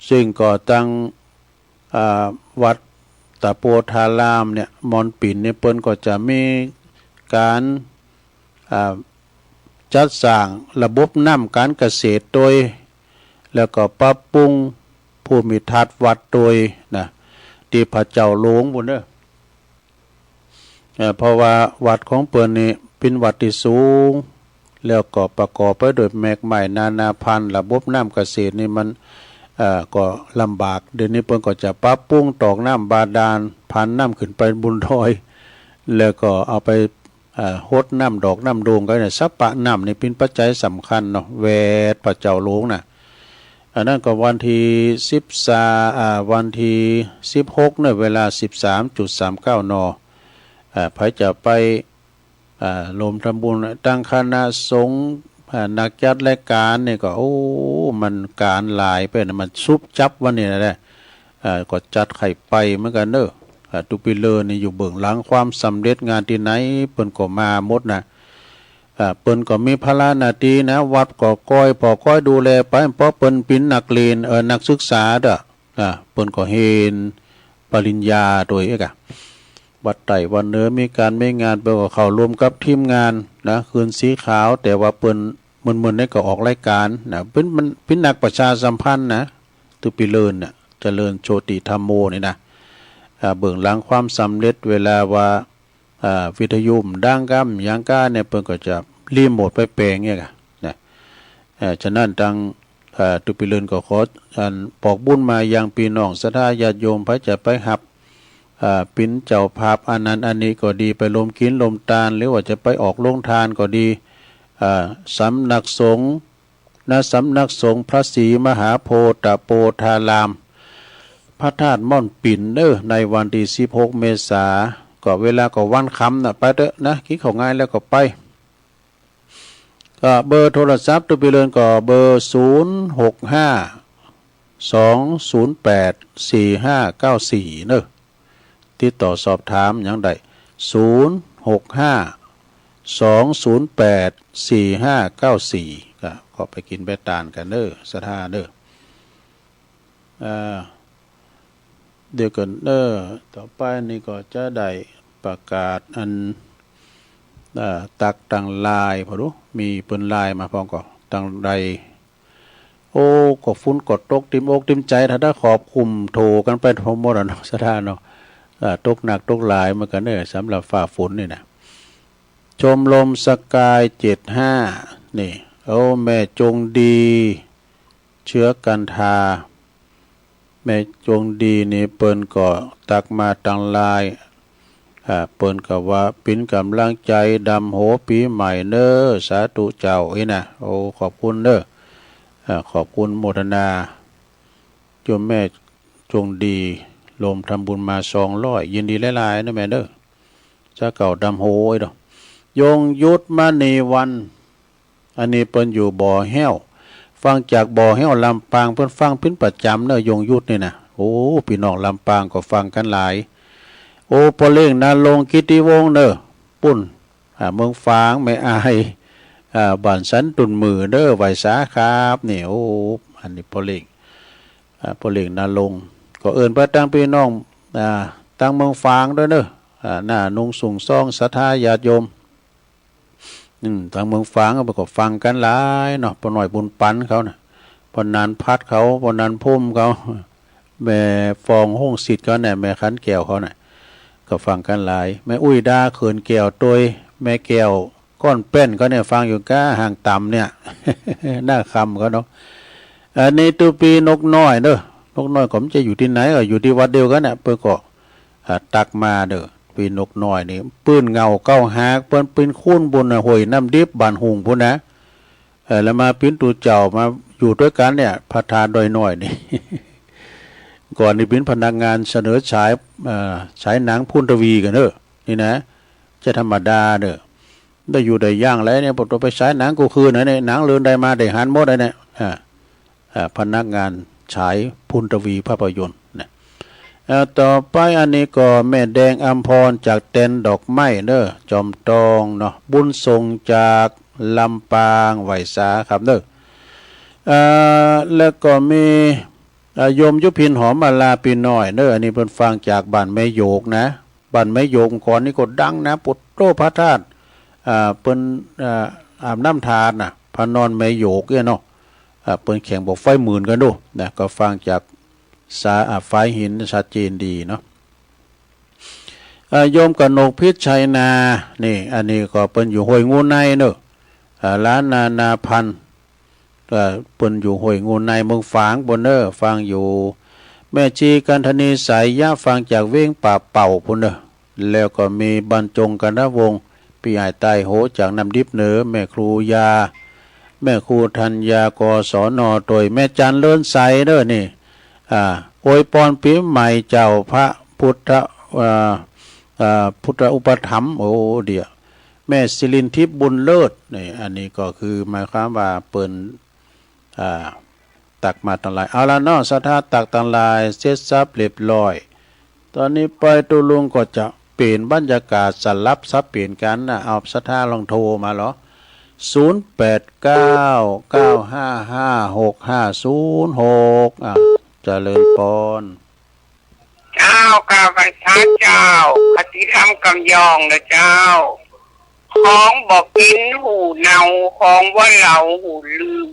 ซึ่งก็ตัง อ่า วัดตะโปธารามเนี่ย ม่อนปิ่นเนี่ย เปิ้นก็จะมีก๋าน อ่า จัดสร้างระบบน้ำก๋านเกษตรตวย แล้วก็ปรับปรุงภูมิทัศน์วัดตวยนะ ที่พระเจ้าหลวงปู้นเนอะ เอ่อ เพราะว่าวัดของเปิ้นนี่เป็นวัดที่สูง แล้วก็ประกอบไปด้วยแมกไม้นานาพันธุ์ ระบบน้ำเกษตรนี่มัน เอ่อ ก็ลำบาก เดี๋ยวนี้เปิ้นก็จะปรับปรุงตอกน้ำบาดาล ผันน้ำขึ้นไปบนดอย แล้วก็เอาไป เอ่อ หดน้ำดอกน้ำโด่งกั๋นเนี่ย สะปะน้ำนี่เป็นปัจจัยสำคัญเนาะ แวดพระเจ้าหลวงน่ะ อันนั้นก็วันที่สิบสาม อ่า วันที่สิบหกเนี่ย เวลาสิบสามจุดสามเก้า น. อ่า ใผจะไป อ่า ร่วมทำบุญ ตังคณะสงฆ์ อ่า นักจัดรายก๋านเนี่ยก็ โอ้ มันก๋านหลายไปนะ มันสุบจับวันนี้นะ อ่า ก็จัดใค่ไปเหมือนกั๋นเนอะ อ่า ตุ๊ปีเลินนี่อยู่เบื้องหลังความสำเร็จ งานตี้ไหนเปิ้นก็มาหมดนะ อ่า เปิ้นก็มีภาระหน้าตี้นะ วัดก็ก้อย ผ่อก้อยดูแลไป เพราะเปิ้นเป็นนักเรียน เอ่อ นักศึกษาเด้อ อ่า เปิ้นก็เฮียนปริญญาตวยเอกอะ วัดใต้วัดเหนือมีก๋านมีงาน เปิ้นก็เข้าร่วมกับทีมงานนะ คืนสีขาว แต่ว่าเปิ้น มื้อๆ นี่ก็ออกรายก๋านนะ เป็น มันเป็นนักประชาสัมพันธ์นะ ตุ๊ปีเลินน่ะ เจริญโชติธัมโมนี่นะ อ่า เบื้องหลังความสำเร็จ เวลาว่า อ่า วิทยุมันดังกำหยังกาเนี่ย เปิ้นก็จะรีโมทไปแปลงเนี่ยกะนะ เอ่อ ฉะนั้นตัง เอ่อ ตุ๊ปีเลินก็ขอ อัน บอกบุญมายังพี่น้องศรัทธาญาติโยม ใผจะไปฮับ อ่า เป็นเจ้าภาพอันนั้นอันนี้ก็ดี ไปร่วมกิ๋นร่วมตาน หรือว่าจะไปออกโรงทานก็ดี อ่า สำนักสงฆ์ ณ สำนักสงฆ์พระศรีมหาโพธิ์ตะโปธาราม พระธาตุม่อนปิ่นเด้อ ในวันที่สิบหกเมษา ก็เวลาก็วันค่ำนะ ไปเต๊อะนะ กิ๋นข้าวงายแล้วก็ไป ก็เบอร์โทรศัพท์ตุ๊ปีเลินก็เบอร์ศูนย์หกห้าสองศูนย์แปดสี่ห้าเก้าสี่เนอะ ติดต่อสอบถามหยังได้ ศูนย์หกห้าสองศูนย์แปดสี่ห้าเก้าสี่ ก็ ก็ไปกิ๋นไปตานกั๋นเนอะ ศรัทธาเนอะ อ่า เดี๋ยวก่อนเนอะ ต่อไปนี่ก็จะได้ประกาศอัน อ่า ตักตังไลน์ ผ่อดู มีเปิ้นไลน์มาพร้อมก่อ ตังใด โอ้ ก็ฝนก็ตกเต็มอกเต็มใจ๋ ถ้าได้ขอบคุ้มโถกั๋นไปทั่วหมดอะเนาะ ศรัทธาเนาะ อ่า ตกหนักตกหลายเหมือนกั๋นเนอะ สำหรับฟ้าฝนนี่นะ ชมรมสกายเจ็ดห้า นี่ โอ้ แม่จงดี เชื้อกันทา แม่จงดีนี่เปิ้นก็ตักมาตังไลน์ อ่า เปิ้นก็ว่าเป๋นก๋ำลังใจ๋ดำหัวปี๋ใหม่เน้อ สาธุเจ้า อีนะ โอ้ ขอบคุณเน้อ อ่า ขอบคุณโมทนา โยมแม่จงดี รวมทำบุญมาสองร้อย ยินดีหลายๆ เน้อแม่เน้อ สาเก่าดำหัว อีดอก ยงยุทธมณีวัน อันนี้เปิ้นอยู่บ่อแห้ว ฟังจากบ่อแห้วลำปาง เปิ้นฟังเป๋นประจ๋ำเน้อ ยงยุทธนี่นะ โอ้ ปี้น้องลำปางก็ฟังกั๋นหลาย โอ้ ป้อเล้ง ณรงค์ กิตติวงศ์เน้อ ปุ้น อ่า เมืองฝาง แม่อาย อ่า บ้านสันตุ่นมือเน้อ ไหว้สาครับ นี่ โอ้ อันนี้ป้อเล้ง อ่า ป้อเล้ง ณรงค์ ก็เอิ้นไปตังปี้น้อง อ่า ตังเมืองฝางตวยเน้อ อ่า หน้านุงสุงซอง ศรัทธาญาติโยม อืม ตังเมืองฝางก็ฟังกั๋นหลายเนาะ ป้อน้อยบุญปันเขาน่ะ ป้อนันพัดเขา ป้อนันพุ่มเขา แม่ฟองฮงศิษย์เขาเนี่ย แม่ขันแก้วเขาเนี่ย ก็ฟังกั๋นหลาย แม่อุ้ยดาเขินแก้วตวย แม่แก้วก้อนแป้นเขาเนี่ย ฟังอยู่ก้าห่างต่ำเนี่ย หน้าคำเขาเนาะ อันนี้ตุ๊ปี้นกน้อยเน้อ นกน้อยก็มันจะอยู่ตี้ไหน ก็อยู่ตี้วัดเดียวกั๋นน่ะ เปิ้นก็ อ่า ตักมาเน้อ ปี้นกน้อยนี่ ปื้นเหง้าเก้าหาก เปิ้นเป๋นคูณบุญน่ะ ห้วยน้ำดิบ บ้านหุ่งปุ้นนะ เออ แล้วมาเป๋นตุ๊เจ้า มาอยู่ตวยกั๋นเนี่ย พระธาตุดอยน้อยนี่ ก่อนนี่เป๋นพนักงานเสนอฉาย เอ่อ ฉายหนังพูนทวีกั๋นเน้อ นี่นะ จะธรรมดาเน้อ ได้อยู่ได้ย่างแล้วเนี่ย พอตัวไปฉายหนังกู้คืนนะเนี่ย หนังเรื่องใดมาได้หันหมดเลยเนี่ย อ่า อ่า พนักงานฉายพูนทวีภาพยนตร์นะ เอ่อ ต่อไปอันนี้ก็แม่แดงอำพรจากแตนดอกไม้เน้อ จอมตองเนาะ บุญส่งจากลำปาง ไหว้สาครับเน้อ เอ่อ แล้วก็มี อ่า โยมยุพินหอมมาลาปี้น้อยเน้อ อันนี้เปิ้นฟังจากบ้านแม่โยกนะ บ้านแม่โยกก่อนนี่ก็ดังนะ ปุตโตพระธาตุ อ่า เปิ้น อ่า อาบน้ำทานน่ะ พระนอนแม่โยกเนี่ยเนาะ อ่า เปิ้นแข่งบ่อไฟหมื่นกั๋นดูนะ ก็ฟังจากสา อ่า ฝายหินชัดเจนดีเนาะ อ่า โยมกนกพิษชัยนา นี่ อันนี้ก็เปิ้นอยู่ห้วยงูในเน้อ อ่า หลานนานาพันธ์ ก็เปิ้นอยู่ห้วยงูในเมืองฝางปุ้นเน้อ ฟังอยู่ แม่ชีกันธนีสายยะ ฟังจากเวียงป่าเป่าปุ้นเน้อ แล้วก็มีบรรจงกันทวงศ์ ปี้อ้ายใต้โหจากน้ำดิบเน้อ แม่ครูยา แม่ครูธัญญา กศน ตวย แม่จันเลินใสเน้อนี่ อ่า อวยพรปี๋ใหม่เจ้าพระพุทธ เอ่อ เอ่อ พุทธอุปถัมภ์ โอ้ เดี๋ยว แม่สิรินทิพย์บุญเลิศ นี่ อันนี้ก็คือหมายความว่าเปิ้น อ่า ตักมาตังหลาย เอาละเนาะ ศรัทธาตักตังหลาย เสร็จสับเรียบร้อย ตอนนี้ไปตุ๊ลุงก็จะเป๋นบรรยากาศสลับสับเปลี่ยนกั๋นนะ เอาศรัทธาลองโทรมาเหรอ ศูนย์แปดเก้า เก้าห้าห้า หกห้าศูนย์หก อ่ะ เจริญพร เจ้า ข้าพเจ้า คติธรรมกำยองนะเจ้า ของบ่กินหูเน่า ของบ่เหลาหูลืม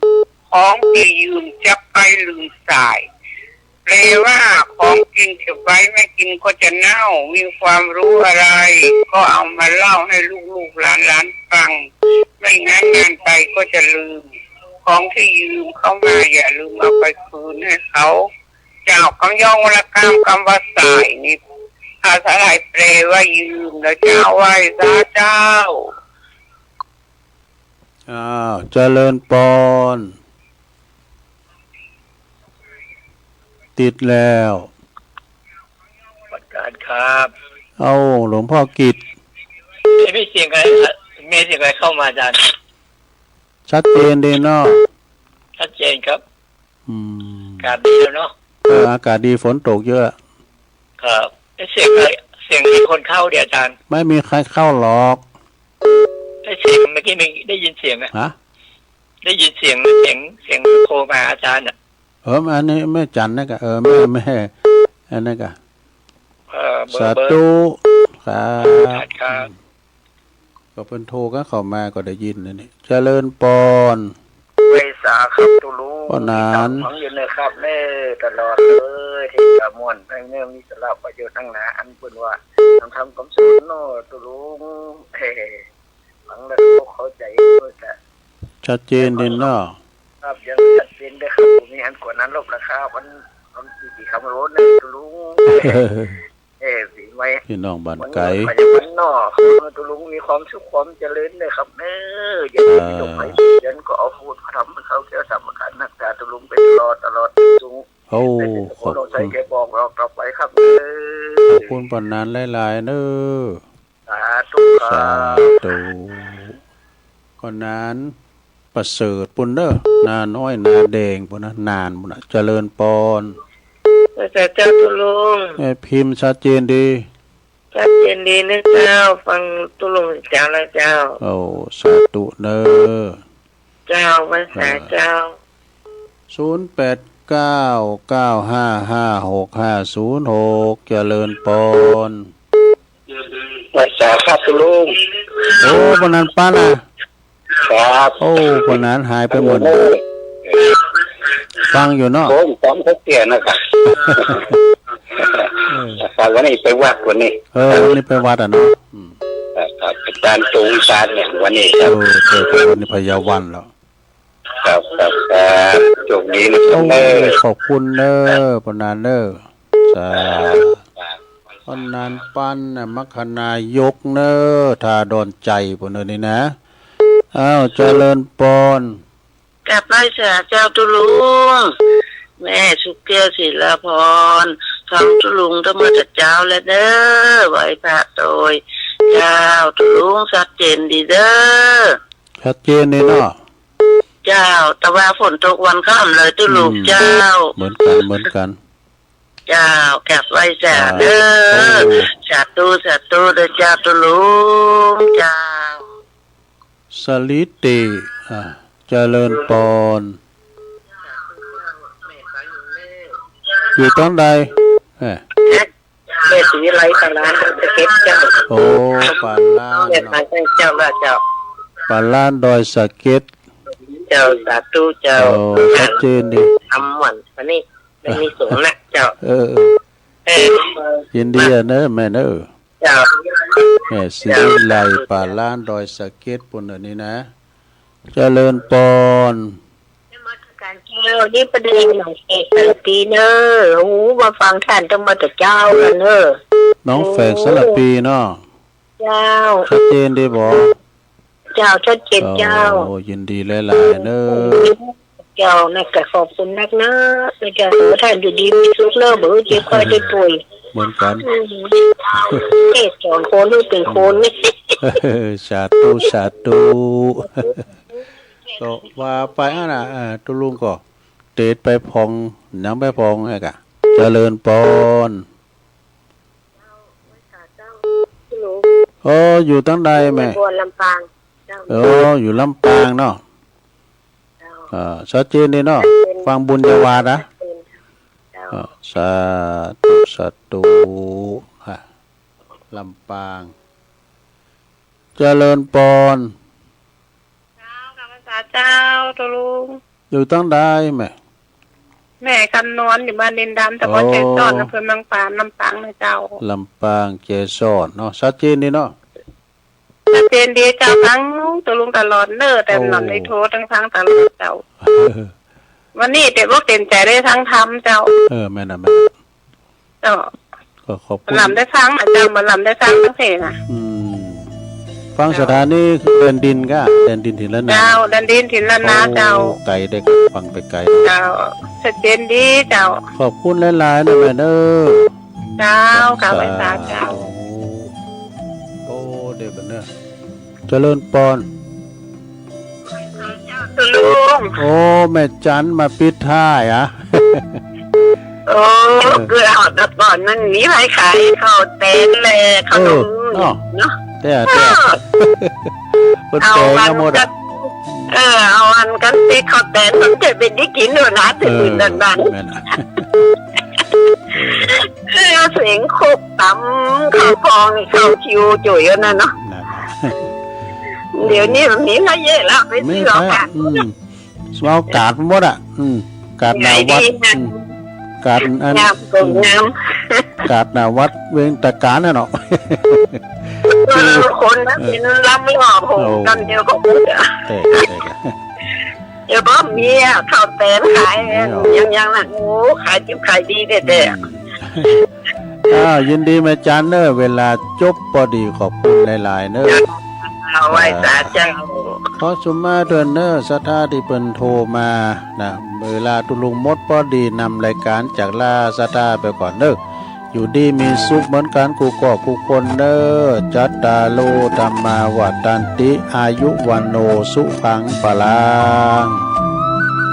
ของตี้ยืมจักไปลืมสาย แปลว่าของกินเก็บไว้ไม่กินก็จะเน่า มีความรู้อะไรก็เอามาเล่าให้ลูกๆหลานๆฟัง ไม่งั้นนานไปก็จะลืม ของที่ยืมเขามาอย่าลืมเอาไปคืนให้เขา เจ้า กำยองวรรณกรรม กำว่าสายนี่ ภาษาไทยแปลว่ายืมนะเจ้า ไหว้สาเจ้า อ้าว เจริญพร ติดแล้ว สวัสดีครับ เอ้า หลวงพ่อกิตติ์ ไม่มีเสียงอะไร ไม่มีเสียงอะไรเข้ามาอาจารย์ ชัดเจนดีเนาะ ชัดเจนครับ อืม อากาศดีแล้วเนาะ เออ อากาศดี ฝนตกเยอะ ครับ เอ๊ะ เสียงใคร เสียงมีคนเข้าเดียอาจารย์ ไม่มีใครเข้าหรอก เอ๊ะ เสียงเมื่อกี้มี ได้ยินเสียงอะ ฮะ ได้ยินเสียง เสียง เสียงโทรมาหาอาจารย์อะ เออ อันนี้แม่จันนะกะ เออ แม่ แม่ อันนั้นกะ เออ เบอร์ สาธุ เบอร์ ครับ ครับ ก็เปิ้นโทรกั๋นเข้ามาก็ได้ยินนะนี่ เจริญพร ไหว้สาครับตุ๊ลุง ป้อหนาน ฟังอยู่นะครับเน้อ ตลอดเลย ที่จะม่วนทั้งเน้อ มีสาระประโยชน์ทั้งหลาย อันเปิ้นว่า นำธรรมคำสอนเนาะตุ๊ลุง เฮ้ ฟังแล้วก็เข้าใจเนาะ ชัดเจนดีเนาะ ครับ ยังชัดเจนเด้อครับ บ่มีอันกวนอันลบแล้วครับ อัน อันที่ ที่คำโลนเน้อตุ๊ลุง เอ้ย สิ ไว้ พี่น้องบ้านไกล วันนี้ก็จะวันนอก ขอให้ตุลุงมีความสุขความเจริญนะครับเด้อ อย่าได้มีโรคภัยเบียดเบียน ก็เอาบุญพระธรรมเข้าเกี่ยวสำคัญนะจ๊ะ ตุลุงไปตลอดตลอด ตุลุง โอ้ ขอบคุณ แกบอกเราต่อไปครับเด้อ ขอบคุณปานนั้นหลายๆเด้อ สาธุครับ สาธุ ก็นาน ประเสริฐปุ้นเด้อ นาน้อยนาแดงปุ้นนะ นานปุ้นนะ เจริญปอน พระเจ้าตุลุง แม่พิมพ์ชัดเจนดี ชัดเจนดีนะเจ้า ฟังตุลุงเจ้าแล้วเจ้า โอ้ สาธุเด้อ เจ้า พรรษาเจ้า ศูนย์แปดเก้า เก้าห้าห้า หกห้าศูนย์หก เจริญปอน พรรษาครับตุลุง โอ้ ปานนั้นปานนะ ครับ โอ้ ปานนั้นหายไปหมด โอ้ ฟังอยู่เนาะ โอ้ ผมเขาเปลี่ยนนะครับ เออ แต่วันนี้ไปวัดวันนี้ เออ วันนี้ไปวัดอ่ะเนาะ อืม ครับ อาจารย์ตุลุงอาจารย์เนี่ยวันนี้ครับ เออ เจอกันวันนี้พยาวันแล้ว ครับ ครับ ครับ โชคดีนะ โอ้ เออ ขอบคุณเด้อ ปานนั้นเด้อ สาธุ ปานนั้นปานนะ มัคคณายกเด้อ ท่าดอนใจปุ้นเด้อนี่นะ อ้าว เจริญปอน กราบไหว้สาเจ้าตุลุง แม่สุขแก้วศิลาพร ฟังตุลุงตั้งแต่เจ้าแล้วเด้อ ไหว้พระโตย เจ้าตุลุง ชัดเจนดีเด้อ ชัดเจนดีเนาะ เจ้า แต่ว่าฝนตกวันค่ำเลยตุลุง อืม เจ้า เหมือนกัน เหมือนกัน เจ้า กราบไหว้สาเด้อ สาธุ สาธุ สาธุเด้อเจ้าตุลุง เจ้า สลิติ อ่า เจริญปอน อยู่ตรงใด เอ้ย แม่ศรีไลปาลานดอยสะเก็ดเจ้า โอ้ ปาลาน แม่ศรีไลเจ้าว่าเจ้า ปาลานดอยสะเก็ด เจ้า สาธุเจ้า โอ้ ชัดเจนดี ทำหวันวันนี้ ไม่มีสูงนะเจ้า เออ เออ เออ ยินดีอะเนอะแม่เนอะ เจ้า แม่ศรีไลปาลานดอยสะเก็ดปุ้นเด้อนี่นะ เจริญปอน นมัสการเจ้า นี่ประเดี๋ยวน้องเสกสารพีเนอะ โอ้ มาฟังท่านตั้งแต่เจ้าแล้วเนอะ น้องเสกสารพีเนาะ เจ้า ชัดเจนดีบ่ เจ้า ชัดเจนเจ้า โอ้ ยินดีหลายๆเนอะ เจ้า นะ ก็ขอบคุณนักนะ นะเจ้า ขอท่านอยู่ดีมีสุขเนอะ บ่เจ็บไข้ได้ป่วย เหมือนกัน อืม เทศสอนคนให้เป็นคน สาธุ สาธุ ก็ว่าไปหั่นน่ะ เอ่อ ตุลุงก็เตดไปผ่อง หยังไปผ่องไอ้กะ เจริญปอน ฮัลโหล เออ อยู่ตั้งใดแม่ บัวลำปาง เจ้า เออ อยู่ลำปางเนาะ เจ้า เออ ชัดเจนดีเนาะ ชัดเจน ฟังบุญญาวัดนะ ชัดเจน เจ้า เออ สาธุ สาธุ ฮะ ลำปาง เจริญปอน เจ้า กราบไหว้สาเจ้า ตุลุง อยู่ตั้งใดแม่ แม่คำนวณอยู่บ้านดินดำ ตำบล โอ้ เกสร อำเภอเมืองปาน ลำปางนะเจ้า ลำปาง เกสรเนาะ ชัดเจนดีเนาะ ชัดเจนดีเจ้า ฟังตุลุงตลอดเนอะ แต่ โอ้ หล่อนได้โทรทั้งฟังตลอดเจ้า วันนี้แต่บ่เต็มใจได้ฟังธรรมเจ้า เออ แม่นน่ะ แม่นน่ะ เจ้า ก็ขอบคุณ ลำได้ฟังนะเจ้า มาลำได้ฟังทั้งเพลงอ่ะ อืม ฟังสถานีแดนดินก็ แดนดินถิ่นล้านนา เจ้า แดนดินถิ่นล้านนาเจ้า โอ้ ไกลได้ฟังไปไกล เจ้า ชัดเจนดีเจ้า ขอบคุณหลายๆนะแม่เนอะ เจ้า กราบไหว้สาเจ้า โอ้ เดี๋ยวกันเนอะ เจริญปอน เจ้าตุลุง โอ้ แม่จันมาปิดท้ายอ่ะ โอ้ เออ คือเอาแต่ก่อนมันมีไผขายข้าวแตนแลข้าวหนม เออ เนาะ เนาะ แต่ แต่ เออ เพิ่น เอา แปลง วัน เอาหมดอ่ะ กัน เออ เอาวันกันติข้าวแตนมันจะเป็นได้กินอยู่นะ เออ ถึงอื่นดันๆ แม่นอ่ะ เออ เสียงคกตำข้าวพองข้าวคิวจุ๋ยอันนั้นเนาะ นั่นน่ะ เดี๋ยวนี้มันมีมาเยอะแล้ว ไปซื้อเอาค่ะ มีไปอ่ะ อืม เอากาดหมดอ่ะ อืม กาดหน้าวัด ไงดีนะ อืม กาดอัน งามก็งาม กาดหน้าวัดเวงตะการน่ะเนาะ เออ คนนั้นเป็นลำรอบโห โอ้ กันเดียวก็คงจะ เออ เออ เดี๋ยวก็มีอ่ะ ข้าวแตนขาย เออ ยังๆนะ โอ้ ขายดิบขายดีแท้ๆ อืม อ่า ยินดีแม่จันเนอะ เวลาจบพอดี ขอบคุณหลายๆเนอะ เอาไว้สาเจ้า ขอสุมาด้วยเนอะ ศรัทธาที่เปิ้นโทรมานะ เวลาตุลุงหมดพอดี นำรายการจากลาศรัทธาไปก่อนเนอะ อยู่ดีมีสุขเหมือนกันกู้ก่อกู้คนเนอะ จัตตาโร ธัมมา วัฑฒันติ อายุ วัณโณ สุขัง พลัง